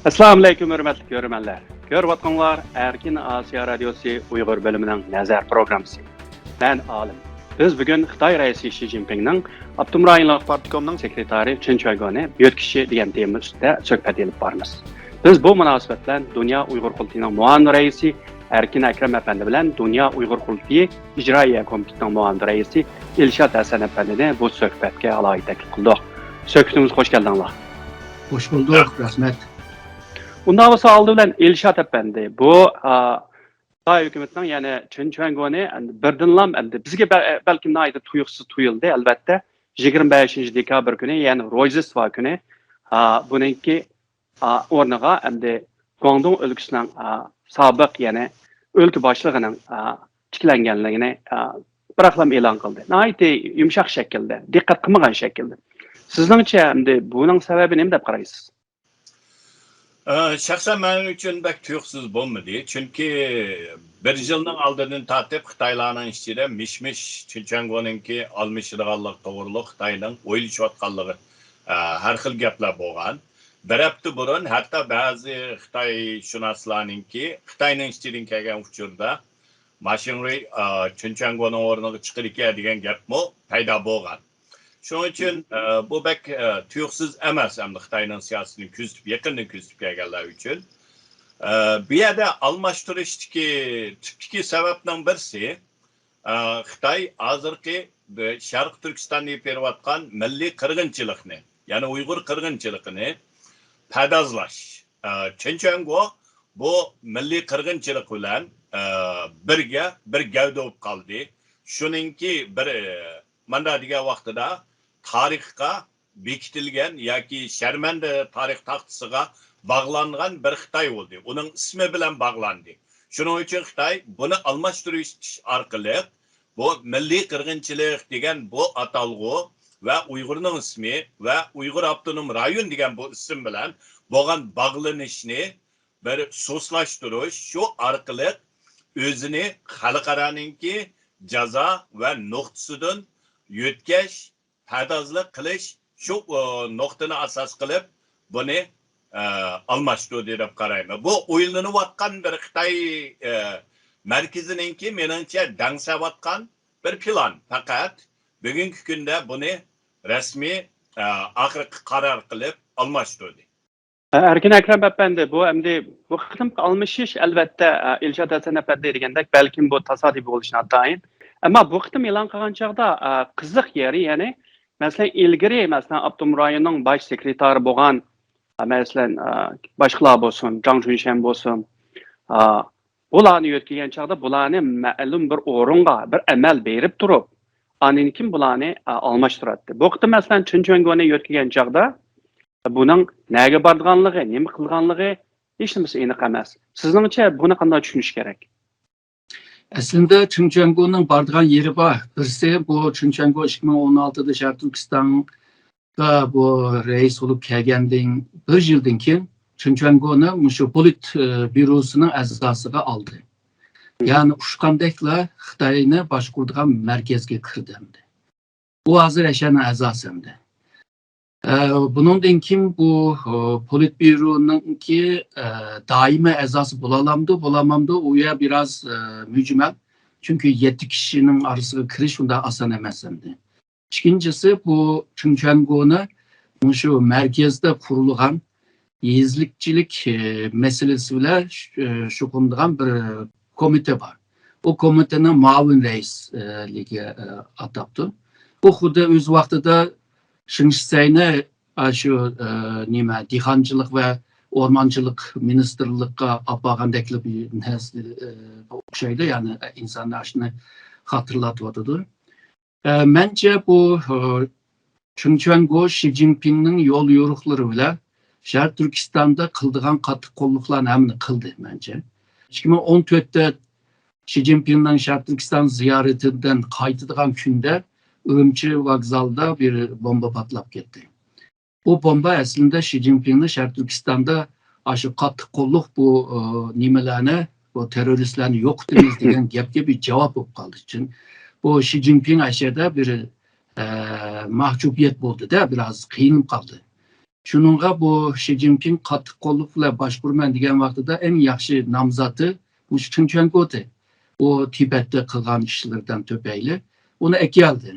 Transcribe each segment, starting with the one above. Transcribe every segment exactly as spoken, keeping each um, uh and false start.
ئەسسالامۇئەلەيكۇم، ھۆرمەتلىك كۆرۈرمەنلەر. كۆرۈۋاتقانلار ئەركىن ئاسىيا رادىيوسى ئۇيغۇر بۆلۈمىنىڭ نەزەر پروگراممىسى. مەن ئالىم. بىز بۈگۈن خىتاي رەئىسى شى جىنپىڭنىڭ ئاپتونوم رايونلۇق پارتكومنىڭ سېكرېتارى چېن چۈەنگونى يۆتكىشى دېگەن تېما ئۈستىدە سۆھبەت ئېلىپ بارىمىز. بىز بۇ مۇناسىۋەت بىلەن دۇنيا ئۇيغۇر قۇرۇلتىيىنىڭ مۇئاۋىن رەئىسى ئەركىن ئەكرەم ئەپەندى بىلەن دۇنيا ئۇيغۇر قۇرۇلتىيى ئىجرائىيە كومىتېتىنىڭ مۇئاۋىن رەئىسى ئىلشات ھەسەن ئەپەندىنى بۇ سۆھبەتكە ئالاھىدە تەكلىپ قىلدۇق. سۆھبىتىمىزگە خوش كەلدىڭلار. خوش بولدۇق، رەھمەت. ئۇنداق بولسا ئالدى بىلەن ئىلشات ئەپەندى، بۇ، ئا، خىتاي ھۆكۈمىتىنىڭ، يەنى چېن چۈەنگونى ئەمدى بىردىنلا ئەمدى بىزگە بەل-، بەلكىم ناھايىتى تۇيۇقسىز تۇيۇلدى، ئەلۋەتتە. يىگىرمە بەشىنچى دېكابىر كۈنى، يەنى روژدېستۋا كۈنى، ئا، بۇنىڭكى، ئا، ئورنىغا ئەمدى گۇاڭدۇڭ ئۆلكىسىنىڭ، ئا، سابىق، يەنى ئۆلكە باشلىقىنىڭ، ئا، تىكلەنگەنلىكىنى، ئا، بىراقلام ئېلان قىلدى. ناھايىتى يۇمشاق شەكىلدە، دىققەت قىلمىغان شەكىلدە. سىزنىڭچە ئەمدى بۇنىڭ سەۋەبى نېمە دەپ قارايسىز؟ ئە، شەخسەن مەن ئۈچۈن بەك تۇيۇقسىز بولمىدى. چۈنكى بىر يىلنىڭ ئالدىدىن تارتىپ خىتايلارنىڭ ئىچىدە مىش-مىش چېن چۈەنگونىڭكى ئالمىشىدىغانلىقى توغرۇلۇق خىتاينىڭ ئويلىشىۋاتقانلىقى، ئە، ھەر خىل گەپلەر بولغان. بىر ھەپتە بۇرۇن ھەتتا بەزى خىتايشۇناسلارنىڭكى خىتاينىڭ ئىچىدىن كەلگەن ئۇچۇردا ماشىڭرۇي، ئە، چېن چۈەنگونىڭ ئورنىغا چىقىدىكەن دېگەن گەپمۇ پەيدا بولغان. شۇنىڭ ئۈچۈن، ئە، بۇ بەك، ئە، تۇيۇقسىز ئەمەس ئەمدى خىتاينىڭ سىياسىتىنى كۆزىتىپ، يېقىندىن كۆزىتىپ كەلگەنلەر ئۈچۈن. ئە، بۇ يەردە ئالماشتۇرۇشتىكى تۈپتىكى سەۋەبنىڭ بىرسى، ئە، خىتاي ھازىرقى بۇ شەرقىي تۈركىستاندا ئېلىپ بېرىۋاتقان مىللىي قىرغىنچىلىقنى، يەنى ئۇيغۇر قىرغىنچىلىقىنى پەردازلاش. ئە، چېن چۈەنگو بۇ مىللىي قىرغىنچىلىق بىلەن، ئە، بىرگە، بىر گەۋدە بولۇپ قالدى. شۇنىڭكى بىر، ئە، مانداق دېگەن ۋاقتىدا تارىخقا بېكىتىلگەن ياكى شەرمەندە تارىخ تاختىسىغا باغلانغان بىر خىتاي بولدى. ئۇنىڭ ئىسمى بىلەن باغلاندى. شۇنىڭ ئۈچۈن خىتاي بۇنى ئالماشتۇرۇش ئارقىلىق بۇ مىللىي قىرغىنچىلىق دېگەن بۇ ئاتالغۇ ۋە ئۇيغۇرنىڭ ئىسمى ۋە ئۇيغۇر ئاپتونوم رايون دېگەن بۇ ئىسىم بىلەن بولغان باغلىنىشنى بىر سۇسلاشتۇرۇش، شۇ ئارقىلىق ئۆزىنى خەلقئارانىڭكى جازا ۋە نۇقتىسىدىن يۆتكەش، پەردازلىق قىلىش، شۇ، ئۇ، نۇقتىنى ئاساس قىلىپ بۇنى، ئە، ئالماشتۇردى دەپ قارايمەن. بۇ ئويلىنىۋاتقان بىر خىتاي، ئە، مەركىزىنىڭكى، مېنىڭچە، دەڭسەۋاتقان بىر پىلان. پەقەت بۈگۈنكى كۈندە بۇنى رەسمىي، ئە، ئاخىرقى قارار قىلىپ ئالماشتۇردى. ئەركىن ئەكرەم ئەپەندى، بۇ ئەمدى بۇ قېتىمقى ئالمىشىش، ئەلۋەتتە، ئىلشات ھەسەن ئەپەندى دېگەندەك، بەلكىم بۇ تاسادىپىي بولۇشى ناتايىن. ئەمما بۇ قېتىم ئېلان قىلغان چاغدا، قىزىق يېرى، يەنى، مەسىلەن، ئىلگىرى، مەسىلەن، ئاپتونوم رايوننىڭ باش سېكرېتارى بولغان، مەسىلەن، باشقىلار بولسۇن، جاڭ چۈنشەن بولسۇن، بۇلارنى يۆتكىگەن چاغدا بۇلارنى مەلۇم بىر ئورۇنغا، بىر ئەمەل بېرىپ تۇرۇپ، ئاندىن كېيىن بۇلارنى، ئا، ئالماشتۇراتتى. بۇ قېتىم، مەسىلەن، چېن چۈەنگونى يۆتكىگەن چاغدا بۇنىڭ نەگە بارىدىغانلىقى، نېمە قىلىدىغانلىقى ھېچنېمىسى ئېنىق ئەمەس. سىزنىڭچە بۇنى قانداق چۈشىنىش كېرەك؟ ئەسلىندە چېن چۈەنگونىڭ بارىدىغان يېرى بار. بىرسى، بۇ چېن چۈەنگو ئىككى مىڭ ئون ئالتىدا شەرقىي تۈركىستان بۇ رەئىس بولۇپ كەلگەندىن بىر يىلدىن كېيىن چېن چۈەنگونى مۇشۇ پولىت، ئى، بيۇروسىنىڭ ئەزاسىغا ئالدى. يەنى ئۇچقاندەكلا خىتاينى باشقۇرىدىغان مەركەزگە كىردى ئەمدى. ئۇ ھازىر ئەشەنىڭ ئەزاسى ئەمدى. ئە، بۇنىڭدىن كېيىن بۇ، ئە، پولىت بيۇرونىڭكى، ئە، دائىمىي ئەزاسى بولالامدۇ، بولالمامدۇ، ئۇ يەر بىراز، ئە، مۈجمەل. چۈنكى يەتتە كىشىنىڭ ئارىسىغا كىرىش ئۇنداق ئاسان ئەمەس ئەمدى. ئىككىنچىسى، بۇ چېن چۈەنگونى مۇشۇ مەركەزدە قۇرۇلغان يېزىلىكچىلىك، ئى، مەسىلىسى بىلەن ش-، ئى، شۇغۇللىنىدىغان بىر كومىتېت بار. بۇ كومىتېتنىڭ مۇئاۋىن رەئىسلىكى، ئى، ئاتاپتۇ. بۇ خۇددى ئۆز ۋاقتىدا شېڭ شىسەينى، ئا، شۇ، ئى، نېمە، دېھقانچىلىق ۋە ئورمانچىلىق مىنىستىرلىققا ئاپارغاندەكلا بىر نەرسە، ئى، ئوخشايدۇ، يەنى ئىنساننى ئاشۇنى خاتىرىلاتىۋاتىدۇ. ئە، مەنچە بۇ، ئە، چېن چۈەنگو شى جىنپىڭنىڭ يول يورۇقلىرى بىلەن شەرقىي تۈركىستاندا قىلىدىغان قاتتىق قوللۇقلارنى ھەممىنى قىلدى، مەنچە. ئىككى مىڭ ئون تۆتتە شى جىنپىڭنىڭ شەرقىي تۈركىستان زىيارىتىدىن قايتىدىغان كۈندە ئۈرۈمچى ۋوگزالدا بىر بومبا پارتلاپ كەتتى. بۇ بومبا ئەسلىندە شى جىنپىڭنى شەرقىي تۈركىستاندا ئاشۇ قاتتىق قوللۇق بۇ، ئە، نېمىلەرنى، بۇ تېررورىستلارنى يوقىتىمىز دېگەن گەپكە بىر جاۋاب بولۇپ قالدى. چۈن-، بۇ شى جىنپىڭ ئەشەدە بىر، ئە، مەھجۇبىيەت بولدى-دە، بىراز قىينىلىپ قالدى. شۇنىڭغا بۇ شى جىنپىڭ قاتتىق قوللۇق بىلەن باشقۇرىمەن دېگەن ۋاقتىدا ئەڭ ياخشى نامزاتى مۇشۇ چېن چۈەنگو ئىدى. ئۇ تىبەتتە قىلغان ئىشلىرىدىن تۈپەيلى ئۇنى ئەكەلدى.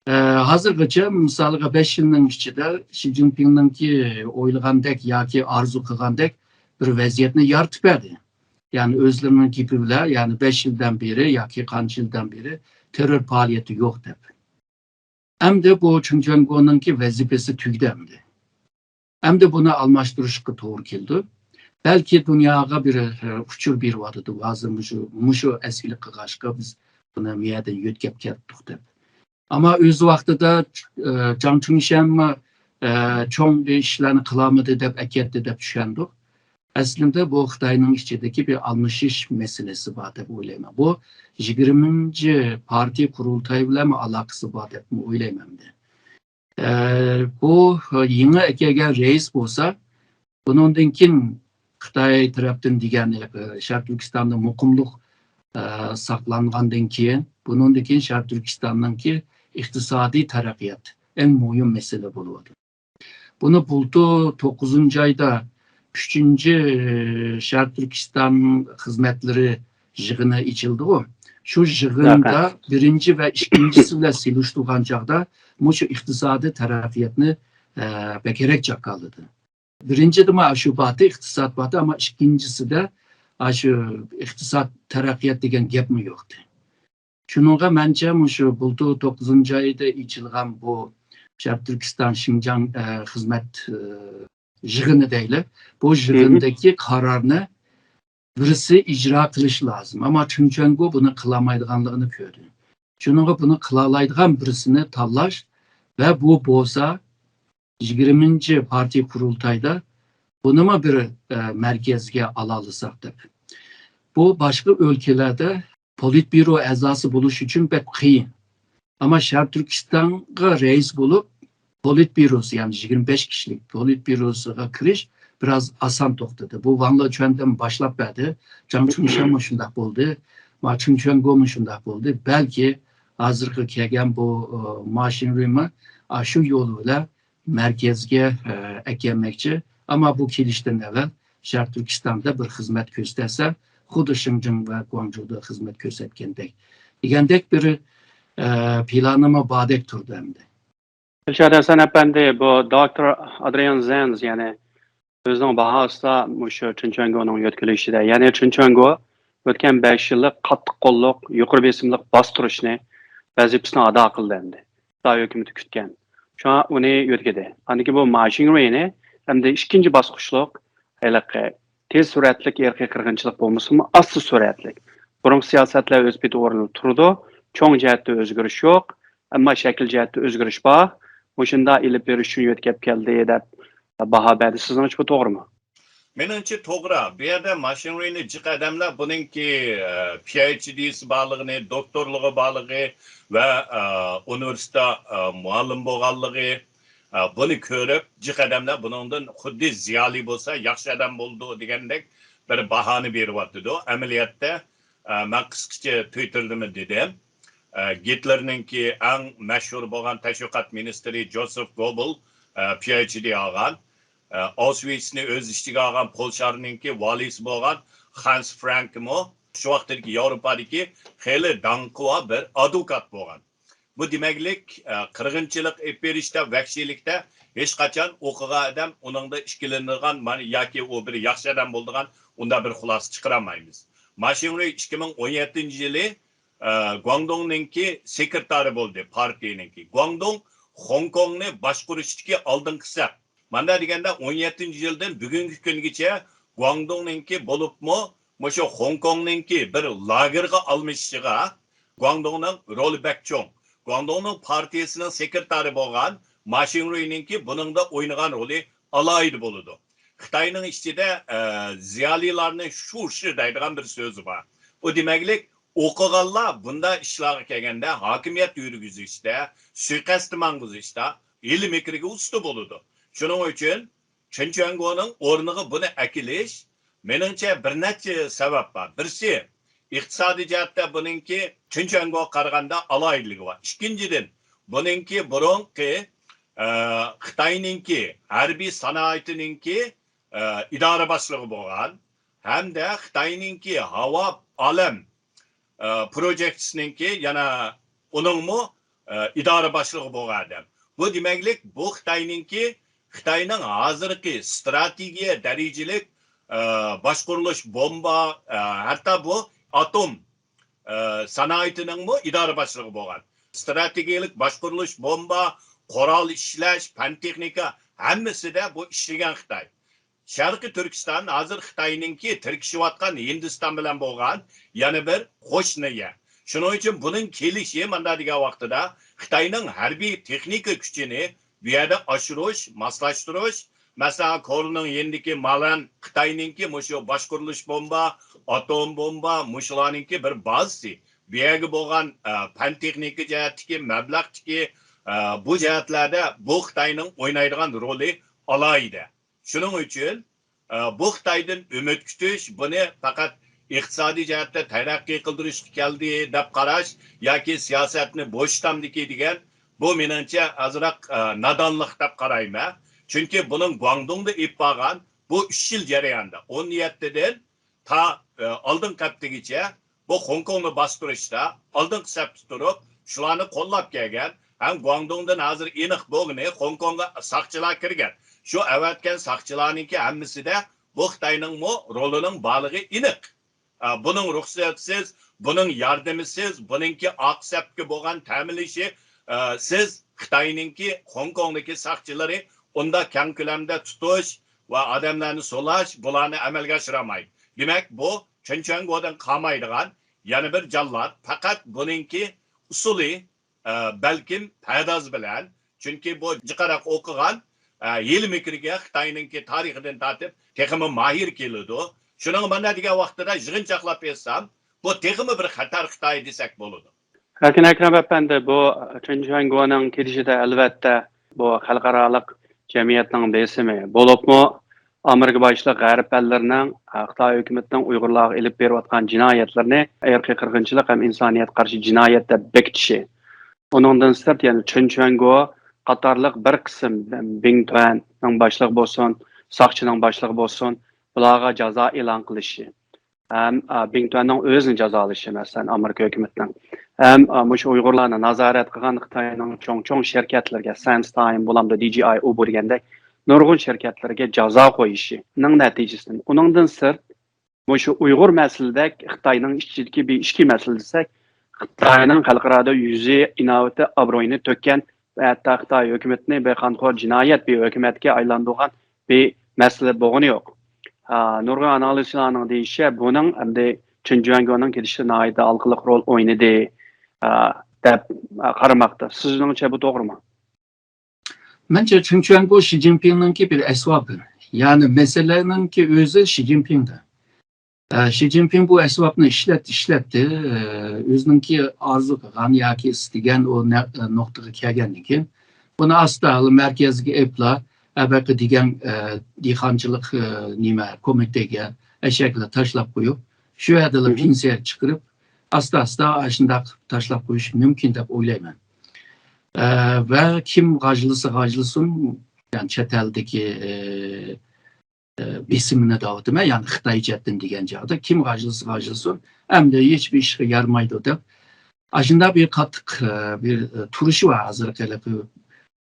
ئە، ھازىرغىچە، مىسالىغا، بەش يىلنىڭ ئىچىدە شى جىنپىڭنىڭكى ئويلىغاندەك ياكى ئارزۇ قىلغاندەك بىر ۋەزىيەتنى يارىتىپ بەردى. يەنى ئۆزلىرىنىڭ گېپى بىلەن، يەنى بەش يىلدىن بېرى ياكى قانچە يىلدىن بېرى تېررور پائالىيىتى يوق دەپ. ئەمدى بۇ چېن چۈەنگونىڭكى ۋەزىپىسى تۈگىدى ئەمدى. ئەمدى بۇنى ئالماشتۇرۇشقا توغرا كېلىدۇ. بەلكى دۇنياغا بىر، ئە، ئۇچۇر بېرىۋاتىدۇ. ھازىر مۇشۇ، مۇشۇ ئەسكىلىك قىلغاچقا بىز بۇنى مۇيەردىن يۆتكەپ كەتتۇق دەپ. ئەمما ئۆز ۋاقتىدا، ئە، جاڭ چۈڭشەنمۇ، ئە، چوڭ بىر ئىشلارنى قىلالمىدى دەپ ئەكەتتى دەپ چۈشەندۇق. ئەسلىدە بۇ خىتاينىڭ ئىچىدىكى بىر ئالمىشىش مەسىلىسى بار دەپ ئويلايمەن. بۇ يىگىرمىنچى پارتىيە قۇرۇلتايى بىلەنمۇ ئالاقىسى بار دەپمۇ ئويلايمەن مەن. ئە، بۇ يېڭى ئەكەلگەن رەئىس بولسا، بۇنىڭدىن كېيىن خىتاي تەرەپتىن دېگەن، ئە، شەرقىي تۈركىستاندا مۇقىملىق، ئە، ساقلانغاندىن كېيىن، بۇنىڭدىن كېيىن شەرقىي تۈركىستاننىڭكى ئىقتىسادىي تەرەققىيات ئەڭ مۇھىم مەسىلە بولۇۋاتىدۇ. بۇنى بۇلتۇر توققۇزىنچى ئايدا ئۈچىنچى شەرقىي تۈركىستان خىزمەتلىرى يىغىنى ئېچىلدىغۇ. شۇ يىغىندا بىرىنچى ۋە ئىككىنچىسى بىلەن سېلىشتۇرغان چاغدا مۇشۇ ئىقتىسادىي تەرەققىياتنى، ئە، بەكرەك جاكارلىدى. بىرىنچىدىمۇ شۇ باتى، ئىقتىساد باتى، ئەمما ئىككىنچىسىدە شۇ ئىقتىساد تەرەققىيات دېگەن گەپمۇ يوقتى. شۇنىڭغا مەنچە مۇشۇ بۇلتۇر توققۇزىنچى ئايدا ئېچىلغان بۇ شەرقىي تۈركىستان شىنجاڭ، ئە، خىزمەت، ئە، يىغىنى دەيلى. بۇ يىغىندىكى قارارنى بىرسى ئىجرا قىلىش لازىم. ئەمما چېن چۈەنگو بۇنى قىلالمايدىغانلىقىنى كۆردى. شۇنىڭغا بۇنى قىلالايدىغان بىرسىنى تاللاش ۋە بۇ بولسا يىگىرمىنچى پارتىيە قۇرۇلتايدا بۇنىمۇ بىر، ئە، مەركەزگە ئالالىساق دەپ. بۇ باشقا ئۆلكىلەردە پولىتبيۇرو ئەزاسى بولۇش ئۈچۈن بەك قىيىن. ئەمما شەرقىي تۈركىستانغا رەئىس بولۇپ، پولىتبيۇروسى، يەنى يىگىرمە بەش كىشىلىك پولىتبيۇروسىغا كىرىش بىراز ئاسان توختىدى. بۇ ۋاڭ لېچۈەندىن باشلاپ بەردى. جاڭ چۈڭشەنمۇ شۇنداق بولدى. ما چېن چۈەنگومۇ شۇنداق بولدى. بەلكى ھازىرقى كەلگەن بۇ، ئە، ما شىنرۇيمۇ، ئە، شۇ يول بىلەن مەركەزگە، ئە، ئەكەلمەكچى. ئەمما بۇ كېلىشتىن ئەۋۋەل شەرقىي تۈركىستاندا بىر خىزمەت كۆرسەتسە، خۇددى شىنجاڭ ۋە گۇاڭجۇدا خىزمەت كۆرسەتكەندەك دېگەندەك بىر، ئە، پىلانىمۇ باردەك تۇرىدۇ ئەمدى. دىلشاد ھەسەن ئەپەندى، بۇ دوكتور ئادرىيان زېنز، يەنى ئۆزىنىڭ باھاسىدا مۇشۇ چېن چۈەنگونىڭ يۆتكىلىشىدە، يەنى چېن چۈەنگو ئۆتكەن بەش يىللىق قاتتىق قوللۇق، يۇقىرى بېسىملىق باستۇرۇشنى، ۋەزىپىسىنى ئادا قىلدى ئەمدى. خىتاي ھۆكۈمىتى كۈتكەن. شۇڭا ئۇنى يۆتكىدى. ئاندىن كېيىن بۇ ما شىنرۇينى ئەمدى ئىككىنچى باسقۇچلۇق ھېلىقى تېز سۈرئەتلىك ئىرقىي قىرغىنچىلىق بولمىسىمۇ، ئاستا سۈرئەتلىك. بۇرۇنقى سىياسەتلەر ئۆز پېتى ئورنىدا تۇرىدۇ. چوڭ جەھەتتە ئۆزگىرىش يوق، ئەمما شەكىل جەھەتتە ئۆزگىرىش بار. مۇشۇنداق ئېلىپ بېرىش ئۈچۈن يۆتكەپ كەلدى دەپ باھا بەردى. سىزنىڭچە بۇ توغرىمۇ؟ مېنىڭچە توغرا. بۇ يەردە ما شىنرۇينى جىق ئادەملەر بۇنىڭكى، ئە، پى ئەيچ دىسى بارلىقىنى، دوكتورلۇقى بارلىقى ۋە، ئە، ئۇنىۋېرسىتېتتا، ئە، مۇئەللىم بولغانلىقى، ئە، بۇنى كۆرۈپ، جىق ئادەملەر بۇنىڭدىن خۇددى زىيالىي بولسا ياخشى ئادەم بولىدۇ دېگەندەك بىر باھانى بېرىۋاتىدۇ. ئەمەلىيەتتە، ئە، مەن قىسقىچە تىۋىتتېردىمۇ دېدىم. ئە، گىتلېرنىڭكى ئەڭ مەشھۇر بولغان تەشۋىقات مىنىستىرى جوزېف گوبېل، ئە، پى ئەيچ دى ئالغان. ئە، ئاۋشۋىتسنى ئۆز ئىچىگە ئالغان پولشانىڭكى ۋالىيسى بولغان خانس فرانكمۇ شۇ ۋاقىتتىكى ياۋروپادىكى خېلى داڭقى بار بىر ئادۋوكات بولغان. بۇ دېمەكلىك، ئە، قىرغىنچىلىق ئېلىپ بېرىشتا، ۋەھشىيلىكتە ھېچقاچان ئوقۇغان ئادەم ئۇنىڭدا ئىككىلىنىدىغان، مانا، ياكى ئۇ بىر ياخشى ئادەم بولىدىغان ئۇنداق بىر خۇلاسە چىقىرالمايمىز. ما شىنرۇي ئىككى مىڭ ئون يەتتىنچى يىلى، ئە، گۇاڭدۇڭنىڭكى سېكرېتارى بولدى، پارتىيىنىڭكى. گۇاڭدۇڭ خوڭكوڭنى باشقۇرۇشتىكى ئالدىنقى سەپ. مانداق دېگەندە، ئون يەتتىنچى يىلدىن بۈگۈنكى كۈنگىچە گۇاڭدۇڭنىڭكى بولۇپمۇ مۇشۇ خوڭكوڭنىڭكى بىر لاگېرغا ئالمىشىشىغا گۇاڭدۇڭنىڭ رولى بەك چوڭ. گۇاڭدۇڭنىڭ پارتىيىسىنىڭ سېكرېتارى بولغان ما شىنرۇينىڭكى بۇنىڭدا ئوينىغان رولى ئالاھىدە بولىدۇ. خىتاينىڭ ئىچىدە، ئە، زىيالىيلارنى شۇشى دەيدىغان بىر سۆزى بار. ئۇ دېمەكلىك، ئوقۇغانلار بۇنداق ئىشلارغا كەلگەندە، ھاكىمىيەت يۈرگۈزۈشتە، سۇيىقەستە ماڭغۇزۇشتا ھىيلە-مىكىرگە ئۇستا بولىدۇ. شۇنىڭ ئۈچۈن چېن چۈەنگونىڭ ئورنىغا بۇنى ئەكېلىش، مېنىڭچە، بىر نەچچە سەۋەب بار. بىرسى، ئىقتىسادىي جەھەتتە بۇنىڭكى چېن چۈەنگوغا قارىغاندا ئالاھىدىلىكى بار. ئىككىنچىدىن، بۇنىڭكى بۇرۇنقى ئە، خىتاينىڭكى ھەربىي سانائىتىنىڭكى، ئە، ئىدارە باشلىقى بولغان ھەمدە خىتاينىڭكى ھاۋا ئالەم، ئە، پروجېكتىسىنىڭكى يەنە ئۇنىڭمۇ، ئە، ئىدارە باشلىقى بولغان ئادەم. بۇ دېمەكلىك، بۇ خىتاينىڭكى، خىتاينىڭ ھازىرقى ستراتېگىيە دەرىجىلىك، ئە، باشقۇرۇلۇش بومبا، ئە، ھەتتا بۇ ئاتوم، ئە، سانائىتىنىڭمۇ ئىدارە باشلىقى بولغان. ستراتېگىيەلىك باشقۇرۇلۇش بومبا، قورال ئىشلەش، پەن تېخنىكا ھەممىسىدە بۇ ئىشلىگەن خىتاي. شەرقىي تۈركىستان ھازىر خىتاينىڭكى تىركىشىۋاتقان ھىندىستان بىلەن بولغان يەنە بىر قوشنا يەر. شۇنىڭ ئۈچۈن بۇنىڭ كېلىشى مانداق دېگەن ۋاقتىدا خىتاينىڭ ھەربىي تېخنىكا كۈچىنى بۇ يەردە ئاشۇرۇش، ماسلاشتۇرۇش، مەسىلەن، كورلىنىڭ يېنىدىكى مالەن خىتاينىڭكى مۇشۇ باشقۇرۇلۇش بومبا، ئاتوم بومبا، مۇشۇلارنىڭكى بىر بازىسى. بۇ يەرگە بولغان، ئە، پەن تېخنىكا جەھەتتىكى، مەبلەغتىكى، ئە، بۇ جەھەتلەردە بۇ خىتاينىڭ ئوينايدىغان رولى ئالاھىدە. شۇنىڭ ئۈچۈن، ئە، بۇ خىتايدىن ئۈمىد كۈتۈش، بۇنى پەقەت ئىقتىسادىي جەھەتتە تەرەققىي قىلدۇرۇشقا كەلدى دەپ قاراش ياكى سىياسەتنى بوشىتامدىكى دېگەن، بۇ مېنىڭچە ئازراق، ئە، نادانلىق دەپ قارايمەن. چۈنكى بۇنىڭ گۇاڭدۇڭدا ئېلىپ بارغان بۇ ئۈچ يىل جەريانىدا، ئون يەتتىدىن تا، ئە، ئالدىنقى ھەپتىگىچە بۇ خوڭكوڭنى باستۇرۇشتا ئالدىنقى سەپتە تۇرۇپ، شۇلارنى قوللاپ كەلگەن ھەم گۇاڭدۇڭدىن ھازىر ئېنىق بولغىنى خوڭكوڭغا ساقچىلار كىرگەن. شۇ ئەۋەتكەن ساقچىلارنىڭكى ھەممىسىدە بۇ خىتاينىڭمۇ رولىنىڭ بارلىقى ئېنىق. ئە، بۇنىڭ رۇخسەتسىز، بۇنىڭ ياردىمىسىز، بۇنىڭكى ئاق سەپكە بولغان تەمىنلىشى، ئە، سىز خىتاينىڭكى خوڭكوڭدىكى ساقچىلىرى ئۇنداق كەڭ كۆلەمدە تۇتۇش ۋە ئادەملەرنى سولاش، بۇلارنى ئەمەلگە ئاشۇرالمايدۇ. دېمەك، بۇ چېن چۈەنگودىن قالمايدىغان يەنە بىر جاللات. پەقەت بۇنىڭكى ئۇسۇلى، ئە، بەلكىم پەرداز بىلەن، چۈنكى بۇ جىقراق ئوقۇغان، ئە، ھىيلە-مىكىرگە خىتاينىڭكى تارىخىدىن تارتىپ تېخىمۇ ماھىر كېلىدۇ. شۇنىڭغا مانا دېگەن ۋاقتىدا يىغىنچاقلاپ ئېيتسام، بۇ تېخىمۇ بىر خەتەر خىتاي دېسەك بولىدۇ. لېكىن ئەكرەم ئەپەندى، بۇ چېن چۈەنگونىڭ كېلىشىدە ئەلۋەتتە بۇ خەلقئارالىق جەمئىيەتنىڭ بېسىمى، بولۇپمۇ ئامېرىكا باشلىق غەرب ئەللىرىنىڭ، خىتاي ھۆكۈمىتىنىڭ ئۇيغۇرلارغا ئېلىپ بېرىۋاتقان جىنايەتلىرىنى ئىرقىي قىرغىنچىلىق ھەم ئىنسانىيەتكە قارشى جىنايەت دەپ بېكىتىشى. ئۇنىڭدىن سىرت، يەنە چېن چۈەنگو قاتارلىق بىر قىسىم بىڭ تۈەننىڭ باشلىقى بولسۇن، ساقچىنىڭ باشلىقى بولسۇن، بۇلارغا جازا ئېلان قىلىشى ھەم، ئا، بىڭ تۈەننىڭ ئۆزىنى جازالىشى، مەسىلەن، ئامېرىكا ھۆكۈمىتىنىڭ ھەم، ئا، مۇشۇ ئۇيغۇرلارنى نازارەت قىلغان خىتاينىڭ چوڭ-چوڭ شىركەتلىرىگە، سەنستايىم بولامدۇ، دى جى ئاي ئۇ بولغاندەك نۇرغۇن شىركەتلىرىگە جازا قويۇشىنىڭ نەتىجىسىدىن، ئۇنىڭدىن سىرت، مۇشۇ ئۇيغۇر مەسىلىدەك خىتاينىڭ ئىچىدىكى بىر ئىچكى مەسىلە دېسەك، خىتاينىڭ خەلقئارادا يۈزى، ئىناۋىتى، ئابرۇيىنى تۆككەن ۋە ھەتتا خىتاي ھۆكۈمىتىنى بىر قانخور جىنايەت، بىر ھۆكۈمەتكە ئايلاندۇرغان بىر مەسىلە بولغىنى يوق. ئا، نۇرغۇن ئانالىزچىلارنىڭ دېيىشىچە، بۇنىڭ ئەمدى چېن چۈەنگونىڭ كېلىشىدە ناھايىتى ھالقىلىق رول ئوينىدى، ئا، دەپ، ئا، قارىماقتا. سىزنىڭچە بۇ توغرىمۇ؟ مەنچە، چېن چۈەنگو شى جىنپىڭنىڭكى بىر ئەسۋابى. يەنى مەسىلىنىڭكى ئۆزى شى جىنپىڭدا. ئە، شى جىنپىڭ بۇ ئەسۋابنى ئىشلەت-، ئىشلەتتى. ئە، ئۆزىنىڭكى ئارزۇ قىلغان ياكى ئىستىگەن ئۇ نە-، ئە، نۇقتىغا كەلگەندىن كېيىن، بۇنى ئاستا مەركەزگە ئېپلا، ئەبەقى دېگەن، ئە، دېھقانچىلىق، ئە، نېمە، كومىتېتىگە ئەشەكىلا تاشلاپ قويۇپ، شۇ يەردىلا پېنسىيەگە چىقىرىپ، ئاستا-ئاستا ئاشۇنداق تاشلاپ قويۇش مۇمكىن دەپ ئويلايمەن. ئە، ۋە كىم غاجلىسا غاجلىسۇن، يەنى چەت ئەلدىكى، ئە، ئە، بېسىمىنى دەۋاتىمەن، يەنى خىتاي جەھەتتىن دېگەن چاغدا، كىم غاجلىسا غاجلىسۇن، ئەمدى ھېچبىر ئىشقا يارىمايدۇ دەپ، ئاشۇنداق بىر قاتتىق، ئە، بىر، ئە، تۇرۇشى بار ھازىرقى ھېلىقى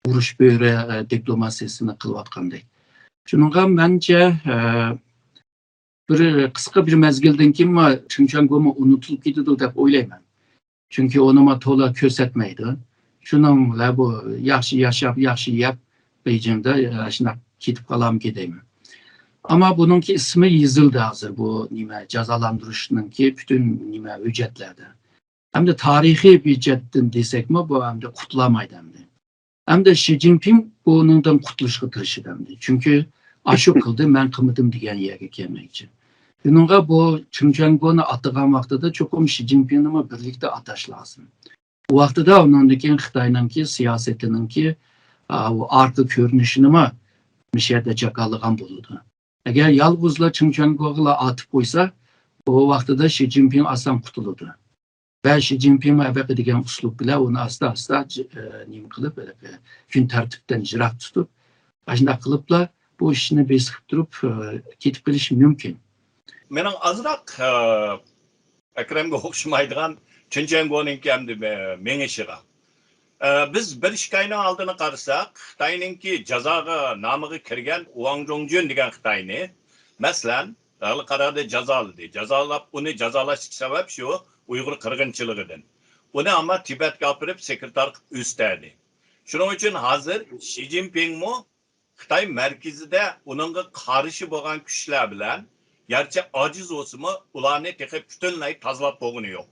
ئۇرۇش بۆرە، ئە، دىپلوماتىيىسىنى قىلىۋاتقاندەك. شۇنىڭغا مەنچە، ئە، بىر قىسقا بىر مەزگىلدىن كېيىنمۇ چېن چۈەنگومۇ ئۇنتۇلۇپ كېتىدۇ دەپ ئويلايمەن. چۈنكى ئۇنىمۇ تولا كۆرسەتمەيدۇ. شۇنىڭ بىلەن بۇ ياخشى ياشاپ، ياخشى يەپ، بېيجىڭدا شۇنداق كېتىپ قالامىكىن دەيمەن. ئەمما بۇنىڭكى ئىسمى يېزىلدى ھازىر بۇ نېمە، جازالاندۇرۇشنىڭكى پۈتۈن نېمە، ھۆججەتلەردە. ئەمدى تارىخىي بۇ جەھەتتىن دېسەكمۇ، بۇ ئەمدى قۇتۇلالمايدۇ ئەمدى. ئەمدى شى جىنپىڭ بۇنىڭدىن قۇتۇلۇشقا تىرىشىدۇ ئەمدى. چۈنكى ئاشۇ قىلدى، مەن قىلمىدىم دېگەن يەرگە كەلمەكچى. شۇنىڭغا بۇ چېن چۈەنگونى ئاتىغان ۋاقتىدا چوقۇم شى جىنپىڭنىمۇ بىرلىكتە ئاتاش لازىم. ئۇ ۋاقتىدا ئۇنىڭدىن كېيىن خىتاينىڭكى سىياسىتىنىڭكى، ئا، ئۇ ئارقا كۆرۈنۈشىنىمۇ مۇشۇ يەردە جاكارلىغان بولىدۇ. ئەگەر يالغۇزلا چېن چۈەنگوغىلا ئاتىپ قويسا، ئۇ ۋاقتىدا شى جىنپىڭ ئاسان قۇتۇلىدۇ. ۋە شى جىنپىڭمۇ ھەبەقى دېگەن ئۇسلۇب بىلەن ئۇنى ئاستا-ئاستا، ئە، نېمە قىلىپ، ھېلىقى كۈن تەرتىپتىن يىراق تۇتۇپ، ئاشۇنداق قىلىپلا بۇ ئىشنى بېسىقتۇرۇپ، ئە، كېتىپ قېلىشى مۇمكىن. مېنىڭ ئازراق، ئە، ئەكرەمگە ئوخشىمايدىغان چېن چۈەنگونىڭكى ئەمدى مېڭىشىغا. ئە، بىز بىر ئىككى ئاينىڭ ئالدىنى قارىساق، خىتاينىڭكى جازاغا نامىغا كىرگەن ۋاڭ جۇڭجۈن دېگەن خىتاينى، مەسىلەن، خەلقئارادا جازالىدى. جازالاپ، ئۇنى جازالاشتىكى سەۋەب شۇ، ئۇيغۇر قىرغىنچىلىقىدىن. ئۇنى ئەمما تىبەتكە ئاپىرىپ سېكرېتار قىلىپ ئۆستۈردى. شۇنىڭ ئۈچۈن ھازىر شى جىنپىڭمۇ خىتاي مەركىزىدە ئۇنىڭغا قارشى بولغان كۈچلەر بىلەن، گەرچە ئاجىز بولسىمۇ، ئۇلارنى تېخى پۈتۈنلەي تازىلاپ بولغىنى يوق.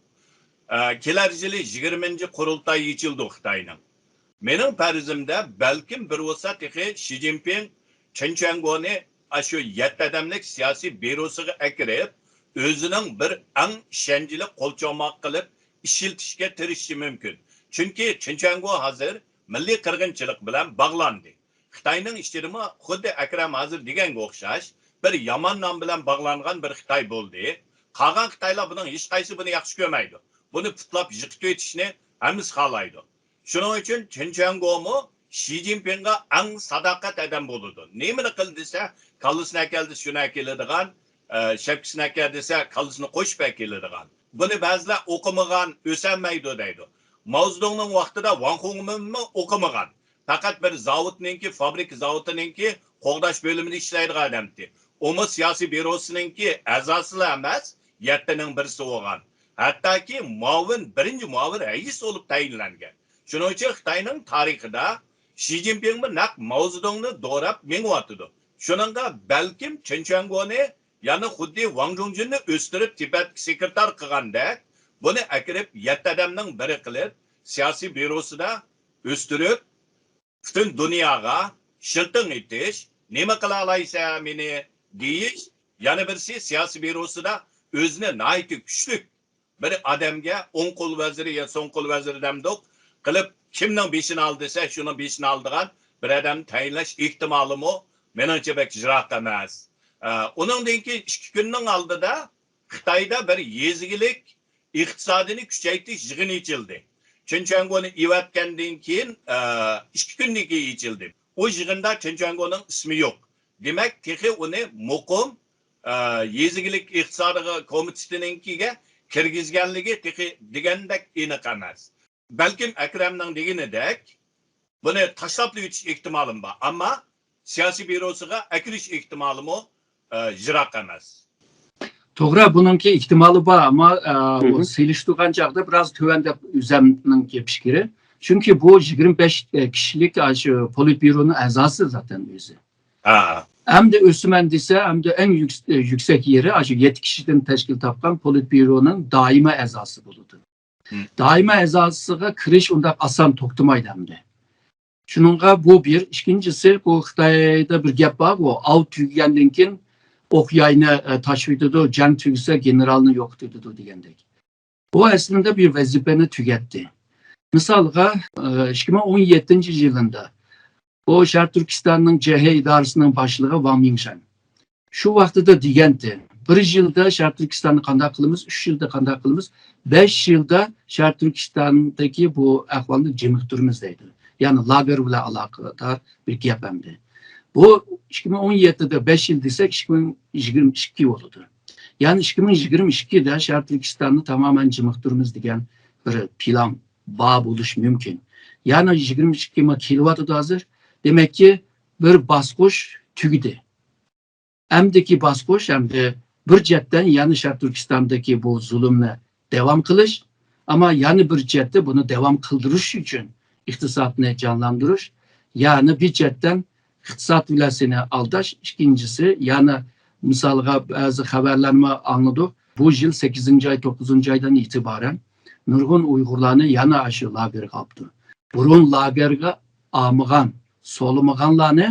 ئە، كېلەر يىلى يىگىرمىنچى قۇرۇلتاي ئېچىلىدۇ خىتاينىڭ. مېنىڭ پەرىزىمدە، بەلكىم بىر بولسا تېخى شى جىنپىڭ چېن چۈەنگونى ئاشۇ يەتتە ئادەملىك سىياسىي بيۇروسىغا ئەكىرىپ، ئۆزىنىڭ بىر ئەڭ ئىشەنچلىك قولچوماق قىلىپ ئىشلىتىشكە تىرىشىشى مۇمكىن. چۈنكى چېن چۈەنگو ھازىر مىللىي قىرغىنچىلىق بىلەن باغلاندى. خىتاينىڭ ئىچىدىمۇ خۇددى ئەكرەم ھازىر دېگەنگە ئوخشاش بىر يامان نام بىلەن باغلانغان بىر خىتاي بولدى. قالغان خىتايلار بۇنىڭ ھېچقايسى بۇنى ياخشى كۆرمەيدۇ. بۇنى پۇتلاپ يىقىتىۋېتىشنى ھەممىسى خالايدۇ. شۇنىڭ ئۈچۈن چېن چۈەنگومۇ شى جىنپىڭغا ئەڭ ساداقەت ئادەم بولىدۇ. نېمىنى قىل دېسە، كاللىسىنى ئەكەل دېسە، شۇنى ئەكېلىدىغان، ئە، شەپكىسىنى ئەكەل دېسە، كاللىسىنى قوشۇپ ئەكېلىدىغان. بۇنى بەزىلەر ئوقۇمىغان، ئۆسەلمەيدۇ دەيدۇ. ماۋزېدۇڭنىڭ ۋاقتىدا ۋاڭ خۇڭمىنمۇ ئوقۇمىغان. پەقەت بىر زاۋۇتنىڭكى، فابرىكا زاۋۇتىنىڭكى قوغداش بۆلۈمىدە ئىشلەيدىغان ئادەمتى. ئۇمۇ سىياسىي بيۇروسىنىڭكى ئەزاسىلا ئەمەس، يەتتىنىڭ بىرسى بولغان. ھەتتاكى مۇئاۋىن، بىرىنچى مۇئاۋىن رەئىس بولۇپ تەيىنلەنگەن. شۇنىڭ ئۈچۈن خىتاينىڭ تارىخىدا شى جىنپىڭمۇ نەق ماۋزېدۇڭنى دوراپ مېڭىۋاتىدۇ. شۇنىڭغا بەلكىم چېن چۈەنگونى يەنە خۇددى ۋاڭ جۇڭجۈننى ئۆستۈرۈپ تىبەتكە سېكرېتار قىلغاندەك، بۇنى ئەكىرىپ يەتتە ئادەمنىڭ بىرى قىلىپ، سىياسىي بيۇروسىدا ئۆستۈرۈپ، پۈتۈن دۇنياغا شىلتىڭ ئېتىش، نېمە قىلالايسەن مېنى دېيىش، يەنە بىرسى سىياسىي بيۇروسىدا ئۆزىنى ناھايىتى كۈچلۈك بىر ئادەمگە ئوڭ قول ۋەزىرى يا سول قول ۋەزىرى دەمدۇق قىلىپ، كىمنىڭ بېشىنى ئال دېسە، شۇنىڭ بېشىنى ئالىدىغان بىر ئادەمنى تەيىنلەش ئېھتىمالىمۇ مېنىڭچە بەك يىراق ئەمەس. ئە، ئۇنىڭدىن كېيىن ئىككى كۈننىڭ ئالدىدا خىتايدا بىر يېزا ئىگىلىك ئىقتىسادىنى كۈچەيتىش يىغىنى ئېچىلدى. چېن چۈەنگونى ئېۋەتكەندىن كېيىن، ئە، ئىككى كۈندىن كېيىن ئېچىلدى. ئۇ يىغىندا چېن چۈەنگونىڭ ئىسمى يوق. دېمەك، تېخى ئۇنى مۇقىم، ئە، يېزا ئىگىلىك ئىقتىسادىغا كومىتېتىنىڭكىگە كىرگۈزگەنلىكى تېخى دېگەندەك ئېنىق ئەمەس. بەلكىم ئەكرەمنىڭ دېگىنىدەك، بۇنى تاشلاپلا ئۆتۈش ئېھتىمالىمۇ بار. ئەمما سىياسىي بيۇروسىغا ئەكىرىش ئېھتىمالىمۇ، ئە، يىراق ئەمەس. توغرا، بۇنىڭكى ئېھتىمالى بار، ئەمما، ئە، ئۇ سېلىشتۇرغان چاغدا بىراز تۆۋەن دەپ ئۆزەمنىڭكى پىكرى. چۈنكى بۇ يىگىرمە بەش كىشىلىك، ئە، شۇ پولىتبيۇرونىڭ ئەزاسى زاتەن ئۆزى. ھە. ئەمدى ئۆسىمەن دېسە، ئەمدى ئەڭ يۈكس-، يۈكسەك يېرى ئاشۇ يەتتە كىشىدىن تەشكىل تاپقان پولىتبيۇرونىڭ دائىمىي ئەزاسى بولىدۇ. دائىمىي ئەزاسىغا كىرىش ئۇنداق ئاسان توختىمايدۇ ئەمدى. شۇنىڭغا بۇ بىر. ئىككىنچىسى، بۇ خىتايدا بىر گەپ بار، بۇ ئاۋ تۈگىگەندىن كېيىن ئوق ياينى، ئە، تاشلىۋېتىدۇ، جەڭ تۈگىسە گېنېرالنى يوقىتىۋېتىدۇ دېگەندەك. بۇ ئەسلىدە بىر ۋەزىپىنى تۈگەتتى. مىسالغا، ئە، ئىككى مىڭ ئون يەتتىنچى يىلىدا بۇ شەرقىي تۈركىستاننىڭ جې ھې ئىدارىسىنىڭ باشلىقى ۋاڭ مىڭشەن شۇ ۋاقتىدا دېگەنتى، بىر يىلدا شەرقىي تۈركىستاننى قانداق قىلىمىز، ئۈچ يىلدا قانداق قىلىمىز، بەش يىلدا شەرقىي تۈركىستاندىكى بۇ ئەھۋالنى جىمىقتۇرىمىز دەيدۇ. يەنى لاگېر بىلەن ئالاقىدار بىر گەپ ئەمدى. بۇ ئىككى مىڭ ئون يەتتىدە بەش يىل دېسەك، ئىككى مىڭ يىگىرمە ئىككى بولىدۇ. يەنى ئىككى مىڭ يىگىرمە ئىككىدە شەرقىي تۈركىستاننى تامامەن جىمىقتۇرىمىز دېگەن بىر پىلان بار بولۇشى مۇمكىن. يەنى يىگىرمە ئىككى مىڭ كېلىۋاتىدۇ ھازىر. دېمەككى، بىر باسقۇچ تۈگىدى. ئەمدىكى باسقۇچ ئەمدى بىر جەھەتتىن يەنە شەرقىي تۈركىستاندىكى بۇ زۇلۇمنى داۋام قىلىش، ئەمما يەنە بىر جەھەتتە بۇنى داۋام قىلدۇرۇش ئۈچۈن ئىقتىسادنى جانلاندۇرۇش، يەنى بىر جەھەتتىن ئىقتىساد بىلەن سېنى ئالداش، ئىككىنچىسى يەنە مىسالغا بەزى خەۋەرلەرنى ئاڭلىدۇق. بۇ يىل سەككىزىنچى ئاي، توققۇزىنچى ئايدىن ئېتىبارەن نۇرغۇن ئۇيغۇرلارنى يەنە ئاشۇ لاگېرغا ئاپتۇ. بۇرۇن لاگېرغا ئالمىغان، سولىمىغانلارنى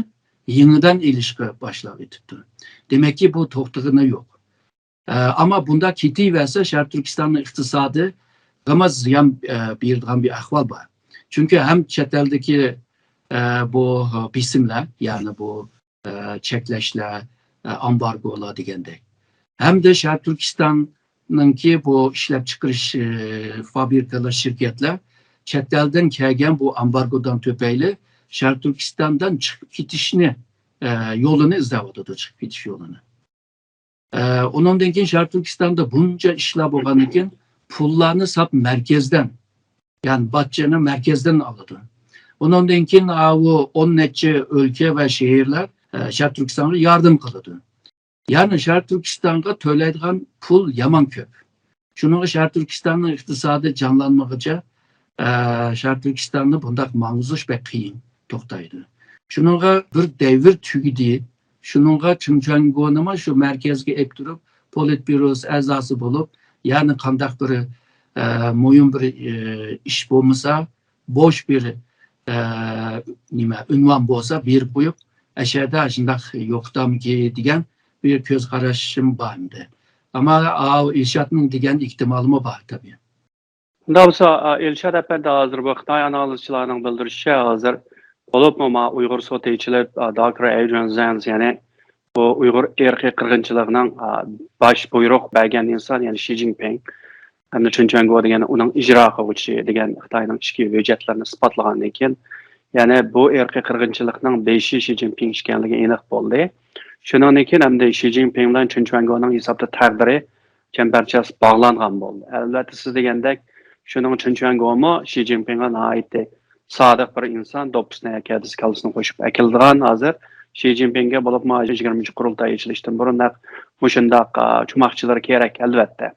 يېڭىدىن ئېلىشقا باشلاۋېتىپتۇ. دېمەككى، بۇ توختىغىنى يوق. ئە، ئەمما بۇنداق كېتىۋەرسە، شەرقىي تۈركىستاننىڭ ئىقتىسادىغىمۇ زىيان، ئە، بېرىدىغان بىر ئەھۋال بار. چۈنكى ھەم چەت ئەلدىكى، ئە، بۇ بېسىملار، يەنى بۇ، ئە، چەكلەشلەر، ئە، ئامبارگولار دېگەندەك. ھەمدە شەرقىي تۈركىستان تۈركىستاننىڭكى بۇ ئىشلەپچىقىرىش، ئى، فابرىكىلار، شىركەتلەر چەت ئەلدىن كەلگەن بۇ ئامبارگودىن تۈپەيلى شەرقىي تۈركىستاندىن چىقىپ كېتىشنى، ئى، يولىنى ئىزدەۋاتىدۇ، چىقىپ كېتىش يولىنى. ئى، ئۇنىڭدىن كېيىن شەرقىي تۈركىستاندا بۇنچە ئىشلار بولغاندىن كېيىن پۇللارنى ساپ مەركەزدىن، يەنى باجنى مەركەزدىن ئالىدۇ. ئۇنىڭدىن كېيىن ئاۋۇ ئون نەچچە ئۆلكە ۋە شەھەرلەر، ئى، شەرقىي تۈركىستانغا ياردەم قىلىدۇ. يەنى شەرقىي تۈركىستانغا تۆلەيدىغان پۇل يامان كۆپ. شۇنىڭغا شەرقىي تۈركىستاننىڭ ئىقتىسادى جانلانمىغۇچە، ئە، شەرقىي تۈركىستاننى بۇنداق ماڭغۇزۇش بەك قىيىن توختايدۇ. شۇنىڭغا بىر دەۋر تۈگىدى. شۇنىڭغا چىن چۈەنگونىمۇ شۇ مەركەزگە ئېلىپ تۇرۇپ، پولىتبيۇروسى ئەزاسى بولۇپ، يەنى قانداق بىر، ئە، مۇھىم بىر، ئە، ئىش بولمىسا، بوش بىر، ئە، نېمە، ئۇنۋان بولسا بېرىپ قويۇپ، ئەشەدە شۇنداق يوقىتامىكى دېگەن بىر كۆز قاراشىم بار ئەمدى. ئەمما ئاۋۇ ئىلشاتنىڭ دېگەن ئېھتىمالىمۇ بار تەبىئىي. شۇنداق بولسا، ئا، ئىلشات ئەپەندى، ھازىر بۇ خىتاي ئانالىزچىلارنىڭ بىلدۈرۈشىچە، ھازىر بولۇپمۇ ما ئۇيغۇر سوتى ئېچىلىپ، ئا، داكتور ئەيجۈەن زېنز، يەنى بۇ ئۇيغۇر ئىرقىي قىرغىنچىلىقىنىڭ، ئا، باش بۇيرۇق بەرگەن ئىنسان، يەنى شى جىنپىڭ ھەمدە چېن چۈەنگو دېگەن ئۇنىڭ ئىجرا قىلغۇچىسى دېگەن خىتاينىڭ ئىچكى ھۆججەتلىرىنى ئىسپاتلىغاندىن كېيىن، يەنى بۇ ئىرقىي قىرغىنچىلىقنىڭ بېشى شى جىنپىڭ ئىكەنلىكى ئېنىق بولدى. شۇنىڭدىن كېيىن ئەمدى شى جىنپىڭ بىلەن چېن چۈەنگونىڭ ھېسابتا تەقدىرى چەمبەرچاس باغلانغان بولدى. ئەلۋەتتە، سىز دېگەندەك، شۇنىڭ چېن چۈەنگومۇ شى جىنپىڭغا ناھايىتى سادىق بىر ئىنسان، دوپپىسىنى كەللىسىنى قوشۇپ ئەكېلىدىغان، ھازىر شى جىنپىڭگە بولۇپمۇ يىگىرمىنچى قۇرۇلتاي ئېچىلىشتىن بۇرۇن نەق مۇشۇنداق، ئا، چوماقچىلار كېرەك، ئەلۋەتتە.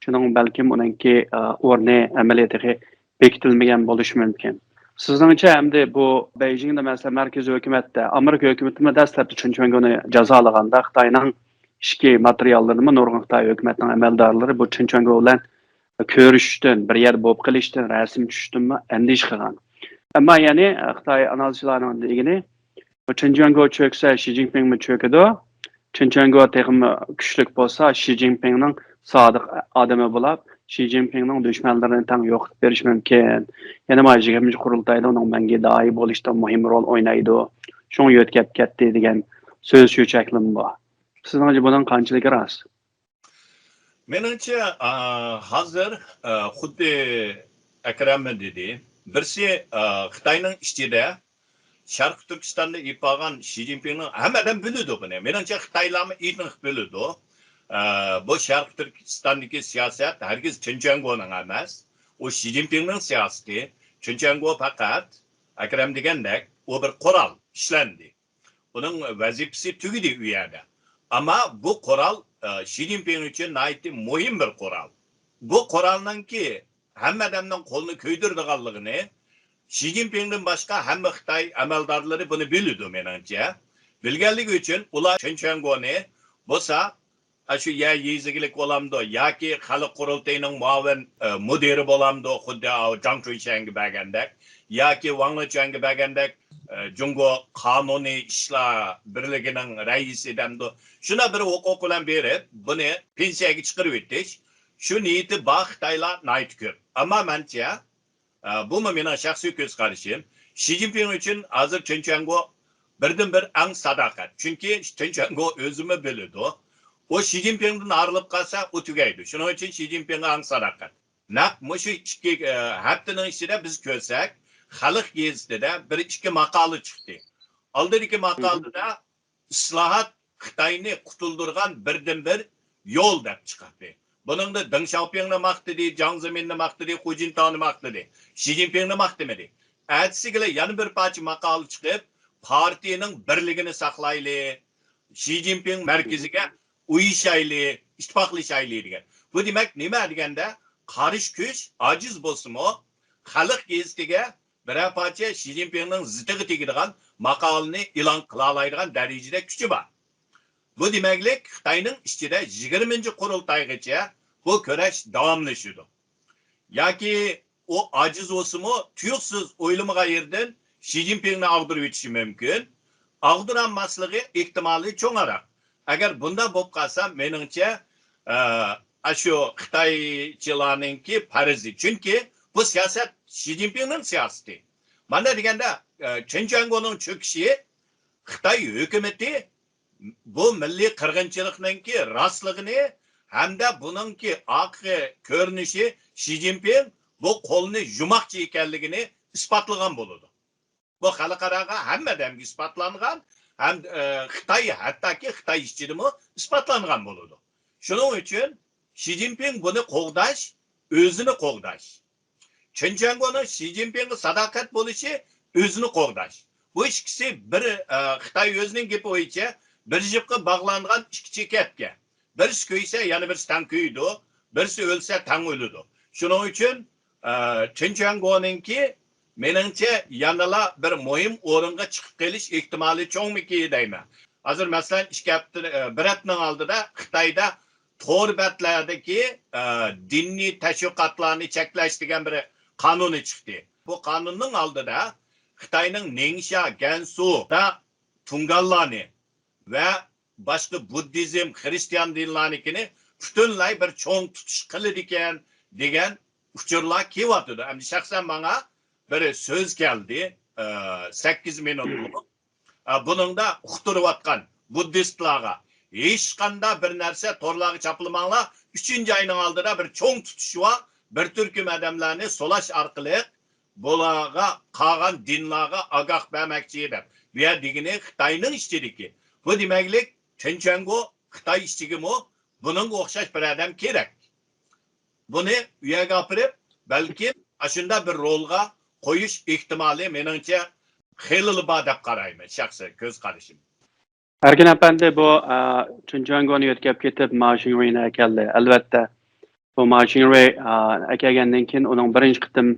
شۇنىڭ بەلكىم ئۇنىڭكى، ئا، ئورنى ئەمەلىيەتتە تېخى بېكىتىلمىگەن بولۇشى مۇمكىن. سىزنىڭچە، ئەمدى بۇ بېيجىڭدا، مەسىلەن، مەركىزىي ھۆكۈمەتتە، ئامېرىكا ھۆكۈمىتىمۇ دەسلەپتە چېن چۈەنگونى جازالىغاندا، خىتاينىڭ ئىچكى ماتېرىياللىرىنىمۇ نۇرغۇن خىتاي ھۆكۈمەتنىڭ ئەمەلدارلىرى بۇ چېن چۈەنگو بىلەن كۆرۈشۈشتىن، بىر يەردە بولۇپ قېلىشتىن، رەسىم چۈشۈشتىنمۇ ئەندىشە قىلغان. ئەمما يەنى خىتاي ئانالىزچىلارنىڭ دېگىنى، بۇ چېن چۈەنگو چۆكسە، شى جىنپىڭمۇ چۆكىدۇ. چېن چۈەنگو تېخىمۇ كۈچلۈك بولسا، شى جىنپىڭنىڭ سادىق ئادىمى بولۇپ، شى جىنپىڭنىڭ دۈشمەنلىرىنى تەڭ يوقىتىپ بېرىشى مۇمكىن. يەنە مانا يىگىرمىنچى قۇرۇلتايدا ئۇنىڭ مەڭگۈ دائىي بولۇشىدا مۇھىم رول ئوينايدۇ. شۇڭا يۆتكەپ كەتتى دېگەن سۆز چۆچەكلىرىمۇ بار. سىزنىڭچە بۇنىڭ قانچىلىكى راست؟ مېنىڭچە، ئا، ھازىر، ئا، خۇددى ئەكرەممۇ دېدى. بىرسى، ئا، خىتاينىڭ ئىچىدە شەرقىي تۈركىستاندا ئېلىپ بارغان شى جىنپىڭنىڭ ھەممە ئادەم بىلىدۇ بۇنى. مېنىڭچە خىتايلارمۇ ئېنىق بىلىدۇ. ئا، بۇ شەرقىي تۈركىستاندىكى سىياسەت ھەرگىز چېن چۈەنگونىڭ ئەمەس. ئۇ شى جىنپىڭنىڭ سىياسىتى. چېن چۈەنگو پەقەت ئەكرەم دېگەندەك، ئۇ بىر قورال ئىشلەندى. ئۇنىڭ ۋەزىپىسى تۈگىدى ئۇ يەردە. ئەمما بۇ قورال، ئە، شى جىنپىڭ ئۈچۈن ناھايىتى مۇھىم بىر قورال. بۇ قورالنىڭكى ھەممە ئادەمنىڭ قولىنى كۆيدۈرىدىغانلىقىنى شى جىنپىڭدىن باشقا ھەممە خىتاي ئەمەلدارلىرى بۇنى بىلىدۇ، مېنىڭچە. بىلگەنلىكى ئۈچۈن ئۇلار چېن چۈەنگونى بولسا، ئاشۇ يەر يېزا ئىگىلىك بولامدۇ ياكى خەلق قۇرۇلتىيىنىڭ مۇئاۋىن، ئە، مۇدىرى بولامدۇ، خۇددى ئاۋۇ جاڭ چۈيشەنگە بەرگەندەك ياكى ۋاڭ لېچۈەنگە بەرگەندەك، ئە، جۇڭگو قانۇنىي ئىشلار بىرلىكىنىڭ رەئىسى دەمدۇ، شۇنداق بىر ھوقۇق بىلەن بېرىپ، بۇنى پېنسىيەگە چىقىرىۋېتىش، شۇ نىيىتى بار خىتايلار ناھايىتى كۆپ. ئەمما مەنچە، ئە، بۇمۇ مېنىڭ شەخسىي كۆز قارىشىم. شى جىنپىڭ ئۈچۈن ھازىر چېن چۈەنگو بىردىنبىر ئەڭ ساداقەت. چۈنكى چېن چۈەنگو ئۆزىمۇ بىلىدۇ. ئۇ شى جىنپىڭدىن ئايرىلىپ قالسا، ئۇ تۈگەيدۇ. شۇنىڭ ئۈچۈن شى جىنپىڭغا ئەڭ ساداقەت. نەق مۇشۇ ئىككى، ئە، ھەپتىنىڭ ئىچىدە بىز كۆرسەك، خەلق گېزىتىدە بىر ئىككى ماقالە چىقتى. ئالدىدىكى ماقالىدە ئىسلاھات خىتاينى قۇتۇلدۇرغان بىردىنبىر يول دەپ چىقاتتى. بۇنىڭدا دېڭ شياۋپىڭنى ماختىدى، جياڭ زېمىننى ماختىدى، خۇ جىنتاۋنى ماختىدى. شى جىنپىڭنى ماختىمىدى. ئەتىسىگىلا يەنە بىر پارچە ماقالە چىقىپ، پارتىيىنىڭ بىرلىكىنى ساقلايلى، شى جىنپىڭ مەركىزىگە ئۇيۇشايلى، ئىتتىپاقلىشايلى دېگەن. بۇ دېمەك نېمە دېگەندە، قارشى كۈچ ئاجىز بولسىمۇ، خەلق گېزىتىگە بىرەر پارچە شى جىنپىڭنىڭ زىتىغا تېگىدىغان ماقالىنى ئېلان قىلالايدىغان دەرىجىدە كۈچى بار. بۇ دېمەكلىك، خىتاينىڭ ئىچىدە يىگىرمىنچى قۇرۇلتايغىچە بۇ كۈرەش داۋاملىشىدۇ. ياكى ئۇ ئاجىز بولسىمۇ، تۇيۇقسىز ئويلىمىغان يېرىدىن شى جىنپىڭنى ئاغدۇرۇۋېتىشى مۇمكىن. ئاغدۇرالماسلىقى ئېھتىمالى چوڭراق. ئەگەر بۇنداق بولۇپ قالسا، مېنىڭچە، ئە، ئاشۇ خىتايچىلارنىڭكى پەرىزى. چۈنكى بۇ سىياسەت شى جىنپىڭنىڭ سىياسىتى. مانا دېگەندە، ئە، چېن چۈەنگونىڭ چۆكۈشى خىتاي ھۆكۈمىتى بۇ مىللىي قىرغىنچىلىقنىڭكى راستلىقىنى ھەمدە بۇنىڭكى ئارقا كۆرۈنۈشى شى جىنپىڭ بۇ قولنى يۇماقچى ئىكەنلىكىنى ئىسپاتلىغان بولىدۇ. بۇ خەلقئاراغا ھەممە ئادەمگە ئىسپاتلانغان، ھەم، ئە، خىتاي، ھەتتاكى خىتاي ئىچىدىمۇ ئىسپاتلانغان بولىدۇ. شۇنىڭ ئۈچۈن شى جىنپىڭ بۇنى قوغداش، ئۆزىنى قوغداش. چېن چۈەنگونىڭ شى جىنپىڭغا ساداقەت بولۇشى ئۆزىنى قوغداش. بۇ ئىككىسى بىر، ئە، خىتاي ئۆزىنىڭ گېپى بويىچە بىر يىپقا باغلانغان ئىككى چېكەتكە. بىرسى كۆيسە، يەنە بىرسى تەڭ كۆيىدۇ، بىرسى ئۆلسە، تەڭ ئۆلىدۇ. شۇنىڭ ئۈچۈن، ئە، چېن چۈەنگونىڭكى، مېنىڭچە، يەنىلا بىر مۇھىم ئورۇنغا چىقىپ قېلىش ئېھتىمالى چوڭمىكى دەيمەن. ھازىر، مەسىلەن، ئىككى ھەپتە، ئە، بىر ھەپتىنىڭ ئالدىدا خىتايدا تور بەتلەردىكى، ئە، دىنىي تەشۋىقاتلارنى چەكلەش دېگەن بىر قانۇنى چىقتى. بۇ قانۇننىڭ ئالدىدا خىتاينىڭ نىڭشيا، گەنسۇدا تۇڭگانلارنى ۋە باشقا بۇددىزم، خرىستىيان دىنلارنىڭكىنى پۈتۈنلەي بىر چوڭ تۇتۇش قىلىدىكەن دېگەن ئۇچۇرلار كېلىۋاتىدۇ. ئەمدى شەخسەن ماڭا بىر سۆز كەلدى، ئە، سەككىز مىنۇت بولۇپ. ئە، بۇنىڭدا ئۇقتۇرۇۋاتقان بۇددىستلارغا ھېچقانداق بىر نەرسە تورلارغا چاپلىماڭلار. ئۈچىنچى ئاينىڭ ئالدىدا بىر چوڭ تۇتۇش بار. بىر تۈركۈم ئادەملەرنى سولاش ئارقىلىق بۇلارغا قالغان دىنلارغا ئاگاھ بەرمەكچى دەپ. بۇ يەر دېگىنى خىتاينىڭ ئىچىدىكى. بۇ دېمەكلىك، چېن چۈەنگو خىتاي ئىچىگىمۇ بۇنىڭغا ئوخشاش بىر ئادەم كېرەك. بۇنى ئۇ يەرگە ئاپىرىپ، بەلكىم ئاشۇنداق بىر رولغا قويۇش ئېھتىمالى، مېنىڭچە، خېلىلا بار دەپ قارايمەن، شەخسىي كۆز قارىشىم. ئەركىن ئەپەندى، بۇ، ئا، چېن چۈەنگونى يۆتكەپ كېتىپ، ما شىڭرۇينى ئەكەلدى. ئەلۋەتتە، بۇ ما شىڭرۇي، ئا، ئەكەلگەندىن كېيىن ئۇنىڭ بىرىنچى قېتىم،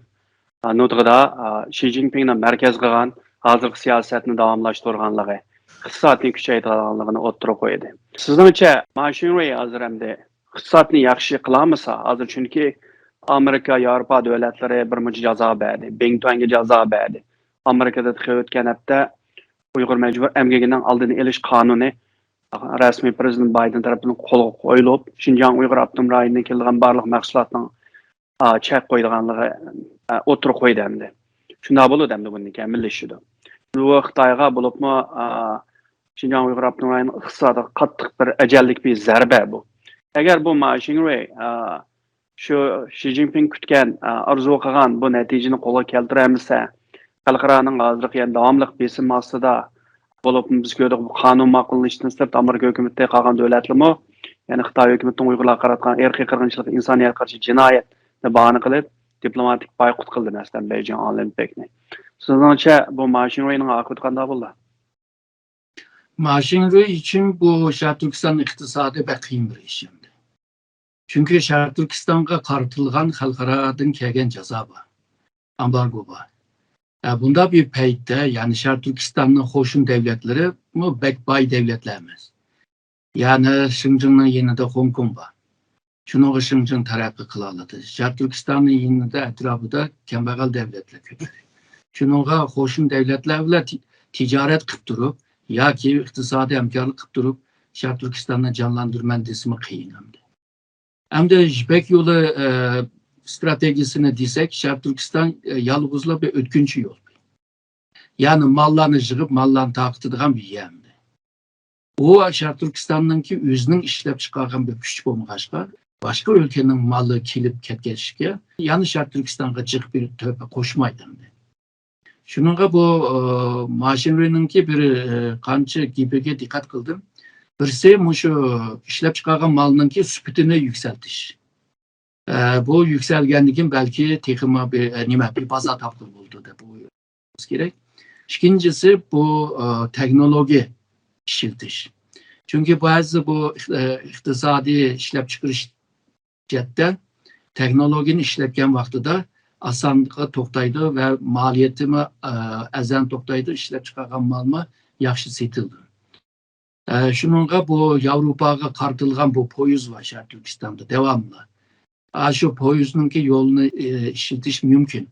ئا، نۇتقىدا، ئا، شى جىنپىڭنىڭ مەركەز قىلغان ھازىرقى سىياسەتنى داۋاملاشتۇرغانلىقى، ئىقتىسادنى كۈچەيتىدىغانلىقىنى ئوتتۇرىغا قويدى. سىزنىڭچە، ما شىڭرۇي ھازىر ئەمدى ئىقتىسادنى ياخشى قىلالمىسا، ھازىر چۈنكى ئامېرىكا، ياۋروپا دۆلەتلىرى بىر مۇنچە جازا بەردى، بىڭتۈەنگە جازا بەردى. ئامېرىكىدا تېخى ئۆتكەن ھەپتە ئۇيغۇر مەجبۇرىي ئەمگىكىنىڭ ئالدىنى ئېلىش قانۇنى رەسمىي پىرېزىدېنت بايدېن تەرىپىدىن قولغا قويۇلۇپ، شىنجاڭ ئۇيغۇر ئاپتونوم رايونىدىن كېلىدىغان بارلىق مەھسۇلاتنىڭ، ئا، چەك قويىدىغانلىقى، ئا، ئوتتۇرىغا قويدى ئەمدى. شۇنداق بولىدۇ ئەمدى بۇندىن كېيىن ئەمەلىيلىشىدۇ. بۇ خىتايغا بولۇپمۇ، ئا، شىنجاڭ ئۇيغۇر ئاپتونوم رايونىنىڭ ئىقتىسادىغا قاتتىق بىر ئەجەللىك بىر زەربە بۇ. ئەگەر بۇ ما شىڭرۇي، ئا، شۇ شى جىنپىڭ كۈتكەن، ئا، ئارزۇ قىلغان بۇ نەتىجىنى قولغا كەلتۈرەلمىسە، خەلقئارانىڭ ھازىرقى يەنە داۋاملىق بېسىم ئاستىدا، بولۇپمۇ بىز كۆردۇق، بۇ قانۇن ماقۇللىنىشتىن سىرت ئامېرىكا ھۆكۈمىتى، قالغان دۆلەتلىرىمۇ، يەنى خىتاي ھۆكۈمىتىنىڭ ئۇيغۇرلارغا قاراتقان ئىرقىي قىرغىنچىلىق، ئىنسانىيەتكە قارشى جىنايەتنى باھانە قىلىپ، دىپلوماتىك بايقۇت قىلدى، مەسىلەن، بېيجىڭ ئولىمپىكنى. سىزنىڭچە بۇ ما شىڭرۇينىڭ ئاقىۋىتى قانداق بولىدۇ؟ ما شىڭرۇي ئۈچۈن بۇ شەرقىي تۈركىستان ئىقتىسادى بەك قىيىن بىر ئىش ئەمدى. چۈنكى شەرقىي تۈركىستانغا قارىتىلغان خەلقئارادىن كەلگەن جازا بار، ئامبارگو بار. ئە، بۇنداق بىر پەيتتە، يەنى شەرقىي تۈركىستاننىڭ قوشنا دەۋلەتلىرىمۇ بەك باي دەۋلەتلەر ئەمەس. يەنى شىنجىڭنىڭ يېنىدا خوڭكوڭ بار. شۇنىڭغا شىنجىڭ تەرەققىي قىلالىدى. شەرقىي تۈركىستاننىڭ يېنىدا، ئەتراپىدا كەمبەغەل دەۋلەتلەر كۆپىدۇ. شۇنىڭغا قوشنا دەۋلەتلەر بىلەن تى-، تىجارەت قىلىپ تۇرۇپ ياكى ئىقتىسادىي ھەمكارلىق قىلىپ تۇرۇپ، شەرقىي تۈركىستاننى جانلاندۇرىمەن دېسىمۇ قىيىن ئەمدى. ئەمدى يىپەك يولى، ئە، ئىستراتېگىيىسىنى دېسەك، شەرقىي تۈركىستان، ئە، يالغۇزلا بىر ئۆتكۈنچى يول. يەنى ماللارنى يىغىپ، ماللارنى تارقىتىدىغان بىر يەر ئەمدى. ئۇ شەرقىي تۈركىستاننىڭكى ئۆزىنىڭ ئىشلەپ چىقارغان بىر كۈچى بولمىغاچقا، باشقا ئۆلكىنىڭ مالى كېلىپ كەتكەچكە، يەنە شەرقىي تۈركىستانغا جىق بىر تۆھپە قوشمايدۇ ئەمدى. شۇنىڭغا بۇ، ئى، ما شىڭرۇينىڭكى بىر، ئى، قانچە گېپىگە دىققەت قىلدىم. بىرسى مۇشۇ ئىشلەپ چىقارغان مالنىڭكى سۈپىتىنى يۈكسەلتىش. ئە، بۇ يۈكسەلگەندىن كېيىن بەلكى تېخىمۇ بىر، ئە، نېمە، بىر بازار تاپقىلى بولىدۇ دەپ ئويلايمىز كېرەك. ئىككىنچىسى، بۇ، ئە، تېخنولوگىيە ئىشلىتىش. چۈنكى بەزى بۇ، ئە، ئىقتىسادىي ئىشلەپچىقىرىش جەھەتتە تېخنولوگىيەنى ئىشلەتكەن ۋاقتىدا ئاسانلىقى توختايدۇ ۋە مالىيىتىمۇ، ئە، ئەرزان توختايدۇ، ئىشلەپچىقارغان مالمۇ ياخشى سېتىلىدۇ. ئە، شۇنىڭغا بۇ ياۋروپاغا قارىتىلغان بۇ پويىز بار شەرقىي تۈركىستاندا داۋاملىق. ئاشۇ پويىزنىڭكى يولىنى، ئى، ئىشلىتىش مۇمكىن.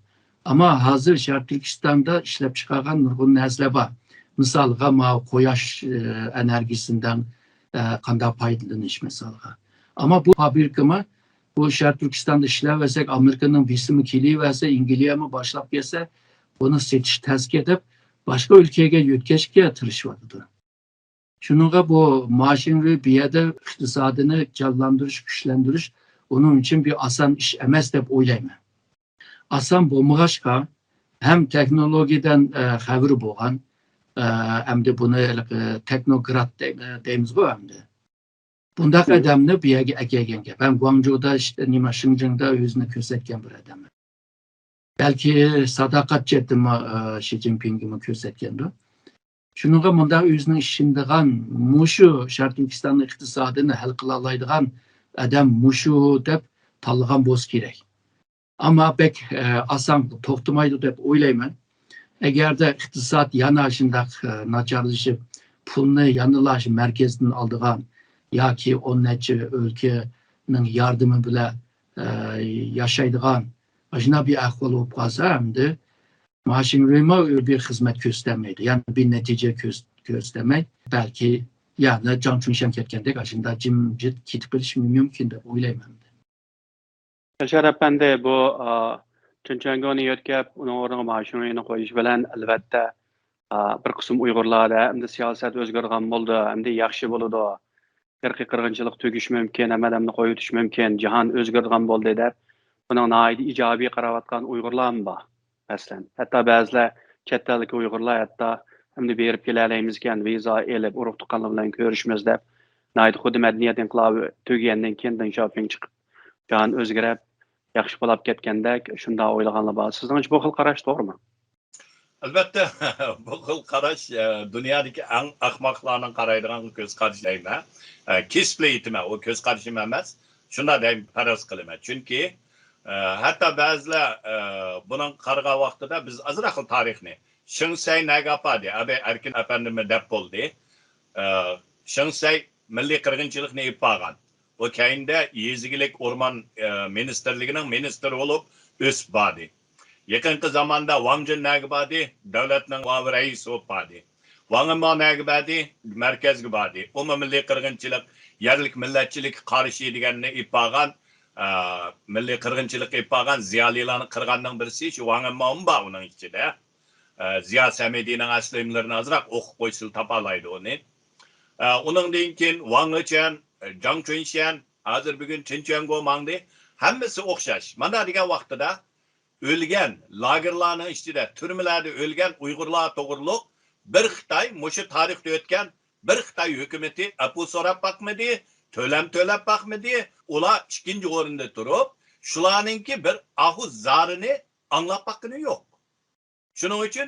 ئەمما ھازىر شەرقىي تۈركىستاندا ئىشلەپچىقارغان نۇرغۇن نەرسىلەر بار. مىسالغا، ماۋۇ قۇياش، ئى، ئېنېرگىيىسىدىن، ئە، قانداق پايدىلىنىش مىسالغا. ئەمما بۇ فابرىكىمۇ بۇ شەرقىي تۈركىستاندا ئىشلەۋەرسەك، ئامېرىكىنىڭ بېسىمى كېلىۋەرسە، ئەنگلىيەمۇ باشلاپ كەلسە، بۇنى سېتىش تەسكە دەپ، باشقا ئۆلكىگە يۆتكەشكە تىرىشىۋاتىدۇ. شۇنىڭغا بۇ ما شىڭرۇي بۇ يەردە ئىقتىسادىنى جانلاندۇرۇش، كۈچلەندۈرۈش ئۇنىڭ ئۈچۈن بىر ئاسان ئىش ئەمەس دەپ ئويلايمەن. ئاسان بولمىغاچقا، ھەم تېخنولوگىيەدىن، ئە، خەۋىرى بولغان، ئە، ئەمدى بۇنى ھېلىقى تېخنوكرات دەي-، دەيمىزغۇ ئەمدى. بۇنداق ئادەمنى بۇ يەرگە ئەكەلگەن گەپ. ھەم گۇاڭجۇدا، ئىشتە، نېمە، شىنجاڭدا ئۆزىنى كۆرسەتكەن بىر ئادەم. بەلكى ساداقەت جەھەتتىنمۇ، ئە، شى جىنپىڭگىمۇ كۆرسەتكەندۇ. شۇنىڭغا مۇنداق ئۆزىنىڭ ئىشىنىدىغان، مۇشۇ شەرقىي تۈركىستاننىڭ ئىقتىسادىنى ھەل قىلالايدىغان ئادەم مۇشۇ دەپ تاللىغان بولسا كېرەك. ئەمما بەك، ئە، ئاسان توختىمايدۇ دەپ ئويلايمەن. ئەگەردە ئىقتىساد يەنە شۇنداق، ئە، ناچارلىشىپ، پۇلنى يەنىلا شۇ مەركەزدىن ئالىدىغان ياكى ئون نەچچە ئۆلكىنىڭ ياردىمى بىلەن، ئە، ياشايدىغان ئاشۇنداق بىر ئەھۋال بولۇپ قالسا، ئەمدى ما شىڭرۇيمۇ بىر خىزمەت كۆرسىتەلمەيدۇ. يەنى بىر نەتىجە كۆرس-، كۆرسىتەلمەي، بەلكى يەنە جاڭ چۈنشەن كەتكەندەك ئاشۇنداق جىمجىت كېتىپ قېلىشى مۇمكىن دەپ ئويلايمەن. ياشار ئەپەندى، بۇ، ئا، چېن چۈەنگونى يۆتكەپ، ئۇنىڭ ئورنىغا ما شىڭرۇينى قويۇش بىلەن، ئەلۋەتتە، ئا، بىر قىسىم ئۇيغۇرلاردا ئەمدى سىياسەت ئۆزگىرىدىغان بولدى، ئەمدى ياخشى بولىدۇ، ئىرقىي قىرغىنچىلىق تۈگىشى مۇمكىن، ھەممە ئادەمنى قويۇۋېتىش مۇمكىن، جاھان ئۆزگىرىدىغان بولدى دەپ، بۇنىڭ ناھايىتى ئىجابىي قاراۋاتقان ئۇيغۇرلارمۇ بار. مەسىلەن، ھەتتا بەزىلەر چەت ئەلدىكى ئۇيغۇرلار ھەتتا ئەمدى بېرىپ كېلەلەيمىزكەن، ۋىزا ئېلىپ، ئۇرۇق تۇغقانلار بىلەن كۆرۈشىمىز دەپ، ناھايىتى خۇددى مەدەنىيەت ئىنقىلابى تۈگىگەندىن كېيىن دېڭ شياۋپىڭ چىقىپ، جاھان ئۆزگىرىپ، ياخشى بولاپ كەتكەندەك، شۇنداق ئويلىغانلار بار. سىزنىڭچە بۇ خىل قاراش توغرىمۇ؟ ئەلۋەتتە، بۇ خىل قاراش، ئە، دۇنيادىكى ئەڭ ئەخمەقلارنىڭ قارايدىغان كۆز قارىشى دەيمەن. ئە، كېسىپلا ئېيتىمەن، ئۇ كۆز قارىشىم ئەمەس. شۇنداق دەي پەرەز قىلىمەن. چۈنكى، ئە، ھەتتا بەزىلەر، ئە، بۇنىڭ قارىغان ۋاقتىدا بىز ئازراقلا تارىخنى، شېڭ سەي نەگە ئاپاردى؟ ئەبەي ئەركىن ئەپەندىمۇ دەپ بولدى. ئە، شېڭ سەي مىللىي قىرغىنچىلىقنى ئېلىپ بارغان. ئۇ كەينىدە يېزا ئىگىلىك ئورمان، ئە، مىنىستىرلىكىنىڭ مىنىستىرى بولۇپ ئۆسۈپ باردى. يېقىنقى زاماندا ۋاڭ جۈن نەگە باردى؟ دۆلەتنىڭ مۇئاۋىن رەئىسى بولۇپ باردى. ۋاڭ ئېنما نەگە باردى؟ مەركەزگە باردى. ئۇمۇ مىللىي قىرغىنچىلىق، يەرلىك مىللەتچىلىككە قارشى دېگەننى ئېلىپ بارغان، ئە، مىللىي قىرغىنچىلىققا ئېلىپ بارغان زىيالىيلارنى قىرغاننىڭ بىرسى شۇ ۋاڭ ئېنمامۇ بار ئۇنىڭ ئىچىدە. ئە، زىيا سەمىدىنىڭ ئەسلىمىلىرىنى ئازراق ئوقۇپ قويسىلا تاپالايدۇ ئۇنى. ئە، ئۇنىڭدىن كېيىن ۋاڭ لېچۈەن، جاڭ چۈنشيەن، ھازىر بۈگۈن چېن چۈەنگو ماڭدى. ھەممىسى ئوخشاش. مانا دېگەن ۋاقتىدا ئۆلگەن، لاگېرلارنىڭ ئىچىدە، تۈرمىلەردە ئۆلگەن ئۇيغۇرلار توغرۇلۇق بىر خىتاي، مۇشۇ تارىختا ئۆتكەن بىر خىتاي ھۆكۈمىتى ئەپۇ سوراپ باقمىدى، تۆلەم تۆلەپ باقمىدى. ئۇلار ئىككىنچى ئورۇندا تۇرۇپ، شۇلارنىڭكى بىر ئاھۇ زارىنى ئاڭلاپ باققىنى يوق. شۇنىڭ ئۈچۈن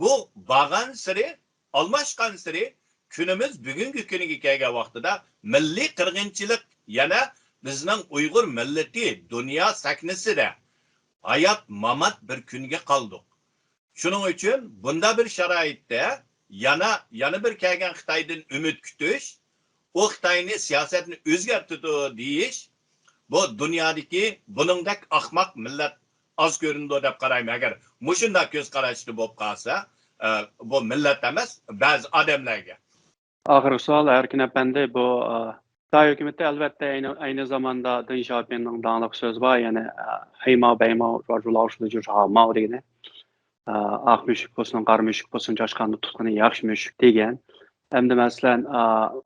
بۇ بارغانسېرى، ئالماشقانسېرى كۈنىمىز بۈگۈنكى كۈنىگە كەلگەن ۋاقتىدا مىللىي قىرغىنچىلىق يەنە بىزنىڭ ئۇيغۇر مىللىتى دۇنيا سەھنىسىدە ھايات-مامات بىر كۈنگە قالدۇق. شۇنىڭ ئۈچۈن بۇنداق بىر شارائىتتا يەنە، يەنە بىر كەلگەن خىتايدىن ئۈمىد كۈتۈش، ئۇ خىتاينى سىياسەتنى ئۆزگەرتىدۇ دېيىش، بۇ دۇنيادىكى بۇنىڭدەك ئاخماق مىللەت ئاز كۆرۈنىدۇ دەپ قارايمەن. ئەگەر مۇشۇنداق كۆز قاراشتا بولۇپ قالسا، ئە، بۇ مىللەت ئەمەس، بەزى ئادەملەرگە. ئاخىرقى سوئال، ئەركىن ئەپەندى، بۇ، ئە، خىتاي ھۆكۈمىتى ئەلۋەتتە ئەينى، ئەينى زاماندا دېڭ شياۋپىڭنىڭ داڭلىق سۆزى بار، يەنى، ئە، 黑猫白猫 راجۇلاۋشۇلىجۇ ماۋ دېگىنى. ئاق مۈشۈك بولسۇن، قارا مۈشۈك بولسۇن، چاشقاندا تۇتقىنى ياخشى مۈشۈك دېگەن. ئەمدى مەسىلەن،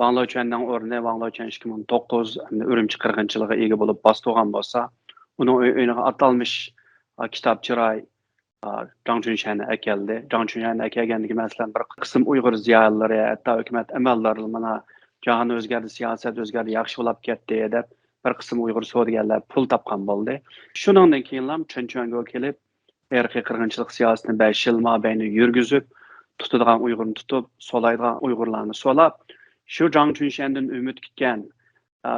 ۋاڭ لېچۈەننىڭ ئورنى، ۋاڭ لېچۈەن ئىككى مىڭ توققۇز، ئەمدى ئۈرۈمچى قىرغىنچىلىقىغا ئىگە بولۇپ باستۇرغان بولسا، ئۇنىڭ ئۆ-، ئورنىغا ئاتالمىش كىتاب چىراي جاڭ چۈنشەننى ئەكەلدى. جاڭ چۈنشەننى ئەكەلگەندىكىن مەسىلەن بىر قىسىم ئۇيغۇر زىيالىيلىرى، ھەتتا ھۆكۈمەت ئەمەلدارلىرى مانا جاھان ئۆزگەردى، سىياسەت ئۆزگەردى، ياخشى بولاپ كەتتى دەپ بىر قىسىم ئۇيغۇر سودىگەرلەر پۇل تاپقان بولدى. شۇنىڭدىن كېيىنلا چېن چۈەنگو كېلىپ، ئىرقىي قىرغىنچىلىق سىياسىتىنى بەش يىل مابەينى يۈرگۈزۈپ، تۇتىدىغان ئۇيغۇرنى تۇتۇپ، سولايدىغان ئۇيغۇرلارنى سولاپ، شۇ جاڭ چۈنشەندىن ئۈمىد كۈتكەن، ئە،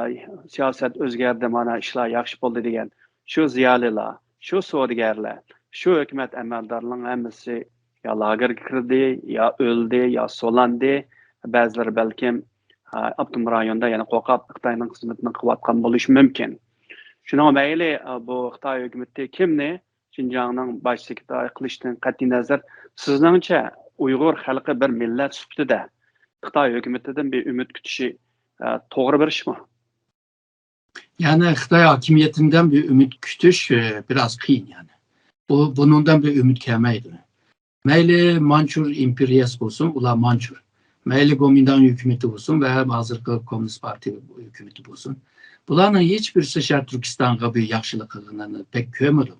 سىياسەت ئۆزگەردى، مانا ئىشلار ياخشى بولدى دېگەن شۇ زىيالىيلار، شۇ سودىگەرلەر، شۇ ھۆكۈمەت ئەمەلدارلىرىنىڭ ھەممىسى يا لاگېرغا كىردى، يا ئۆلدى، يا سولاندى. بەزىلىرى بەلكىم، ئە، ئاپتونوم رايوندا يەنە قورقۇپ خىتاينىڭ خىزمىتىنى قىلىۋاتقان بولۇشى مۇمكىن. شۇنىڭ مەيلى، ئە، بۇ خىتاي ھۆكۈمىتى كىمنى شىنجاڭنىڭ باش سېكرېتارى قىلىشتىن قەتئىينەزەر، سىزنىڭچە ئۇيغۇر خەلقى بىر مىللەت سۈپىتىدە خىتاي ھۆكۈمىتىدىن بىر ئۈمىد كۈتۈشى، ئە، توغرا بىر ئىشمۇ؟ يەنى خىتاي ھاكىمىيىتىدىن بىر ئۈمىد كۈتۈش، ئە، بىر ئاز قىيىن يەنى. بۇ، بۇنىڭدىن بىر ئۈمىد كەلمەيدۇ. مەيلى مانچۇر ئىمپېرىيەسى بولسۇن، ئۇلار مانچۇر. مەيلى گومىنداڭ ھۆكۈمىتى بولسۇن ۋە ھازىرقى كوممۇنىست پارتىيە ھۆكۈمىتى بولسۇن، بۇلارنىڭ ھېچ بىرسى شەرقىي تۈركىستانغا بىر ياخشىلىق قىلغىنىنى بەك كۆرمىدۇق.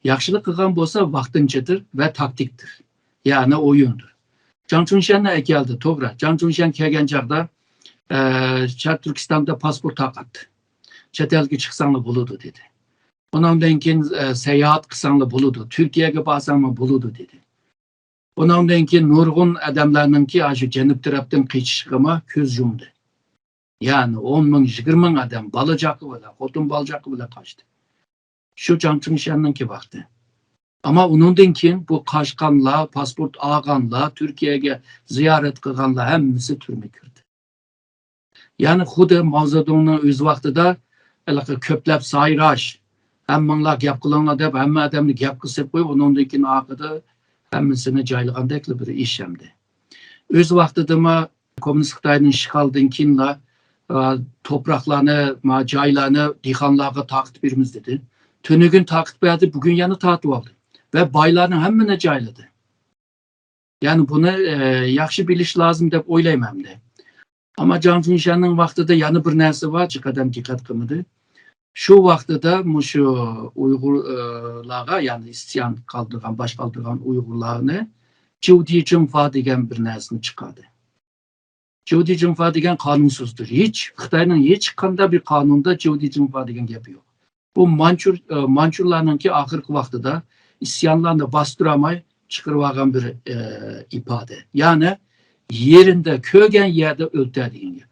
ياخشىلىق قىلغان بولسا ۋاقتىنچىدۇر ۋە تاكتىكتىر. يەنى ئويۇندۇر. جاڭ چۈڭشەننى ئەكەلدى، توغرا. جاڭ چۈڭشەن كەلگەن چاغدا، ئە، شەرقىي تۈركىستاندا پاسپورت تارقاتتى. چەت ئەلگە چىقساڭلار بولىدۇ دېدى. ئۇنىڭدىن كېيىن، ئە، ساياھەت قىلساڭلار بولىدۇ، تۈركىيەگە بارساڭلار بولىدۇ دېدى. ئۇنىڭدىن كېيىن نۇرغۇن ئادەملەرنىڭكى ئاشۇ جەنۇب تەرەپتىن قېچىشىغىمۇ كۆز يۇمدى. يەنى ئون مىڭ، يىگىرمە مىڭ ئادەم بالا-چاقا بىلەن، خوتۇن بالا-چاقا بىلەن قاچتى. شۇ جاڭ چۈڭشەننىڭكى ۋاقتى. ئەمما ئۇنىڭدىن كېيىن بۇ قاچقانلار، پاسپورت ئالغانلار، تۈركىيەگە زىيارەت قىلغانلار ھەممىسى تۈرمىگە كىردى. يەنى خۇددى ماۋزېدۇڭنىڭ ئۆز ۋاقتىدا ھېلىقى كۆپلەپ سايراش، ھەممىڭلار گەپ قىلىڭلار دەپ ھەممە ئادەمنى گەپكە سېلىپ قويۇپ، ئۇنىڭدىن كېيىن ئارقىدا ھەممىسىنى جايلىغاندەكلا بىر ئىش ئەمدى. ئۆز ۋاقتىدىمۇ كوممۇنىست خىتاينىڭ ئىشغالىدىن كېيىنلا، ئا، توپراقلارنى، ما، جايلارنى دېھقانلارغا تارقىتىپ بېرىمىز دېدى. تۈنۈگۈن تارقىتىپ بەردى، بۈگۈن يەنە تارتىۋالدى. ۋە بايلارنىڭ ھەممىنى جايلىدى. يەنى بۇنى، ئە، ياخشى بىلىش لازىم دەپ ئويلايمەن ئەمدى. ئەمما جاڭ چۈڭشەننىڭ ۋاقتىدا يەنە بىر نەرسە بار، جىق ئادەم دىققەت قىلمىدى. شۇ ۋاقتىدا مۇشۇ ئۇيغۇرلارغا، يەنى ئىسيان قالدۇرغان، باش قالدۇرغان ئۇيغۇرلارنى جيۇدى جىڭفا دېگەن بىر نەرسىنى چىقاردى. جيۇدى جىڭفا دېگەن قانۇنسىزدۇر. ھېچ، خىتاينىڭ ھېچ قانداق بىر قانۇندا جيۇدى جىڭفا دېگەن گەپ يوق. بۇ مانچۇر، ئە، مانچۇرلارنىڭكى ئاخىرقى ۋاقتىدا ئىسيانلارنى باستۇرالماي چىقىرىۋالغان بىر، ئە، ئىپادە. يەنى يېرىندە، كۆرگەن يەردە ئۆلتۈر دېگەن گەپ.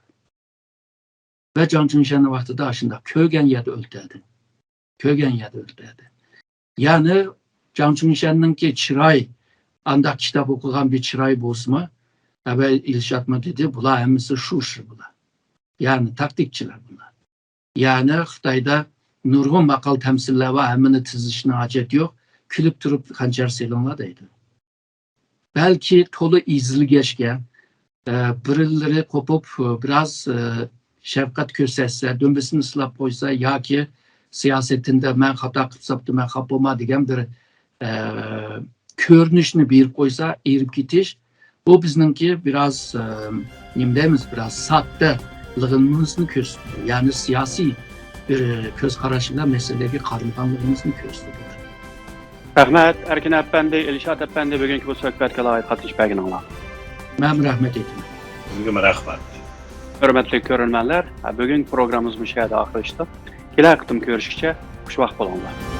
ۋە جاڭ چۈڭشەننىڭ ۋاقتىدا ئاشۇنداق كۆرگەن يەردە ئۆلتۈردى. كۆرگەن يەردە ئۆلتۈردى. يەنى جاڭ چۈڭشەننىڭكى چىراي، ئانداق كىتاب ئوقۇغان بىر چىراي بولسىمۇ، ئەۋەل ئىلشاتمۇ دېدى، بۇلار ھەممىسى شۇشى بۇلار. يەنى تاكتىكچىلار بۇلار. يەنى خىتايدا نۇرغۇن ماقال تەمسىللەر بار، ھەممىنى تىزىشنىڭ ھاجەت يوق. كۈلۈپ تۇرۇپ خەنجەر سېلىڭلار دەيدۇ. بەلكى تولا ئېزىلگەچكە، ئە، بىرىلىرى قوپۇپ، بىراز، ئە، شەپقەت كۆرسەتسە، دۈمبىسىنى سىلاپ قويسا ياكى سىياسىتىندە مەن خاتا قىلىپ ساپتىمەن، خاپا بولما دېگەن بىر، ئە، كۆرۈنۈشنى بېرىپ قويسا، ئېرىپ كېتىش، بۇ بىزنىڭكى بىراز، ئە، نېمە دەيمىز، بىراز ساددىلىقىمىزنى كۆرسىتىدۇ. يەنى سىياسىي بىر كۆز قاراش بىلەن مەسىلىگە قارىمىغانلىقىمىزنى كۆرسىتىدۇ. رەھمەت، ئەركىن ئەپەندى، ئىلشات ئەپەندى، بۈگۈنكى بۇ سۆھبەتكە ئالاھىدە قاتنىشىپ بەرگىنىڭلار. مەنمۇ رەھمەت ئېيتىمەن. سىزگىمۇ رەھمەت. ھۆرمەتلىك كۆرۈرمەنلەر، بۈگۈنكى پروگراممىمىز مۇشۇ يەردە ئاخىرلىشتى. كېلەر قېتىم كۆرۈشكىچە خۇش ۋاقىت بولۇڭلار.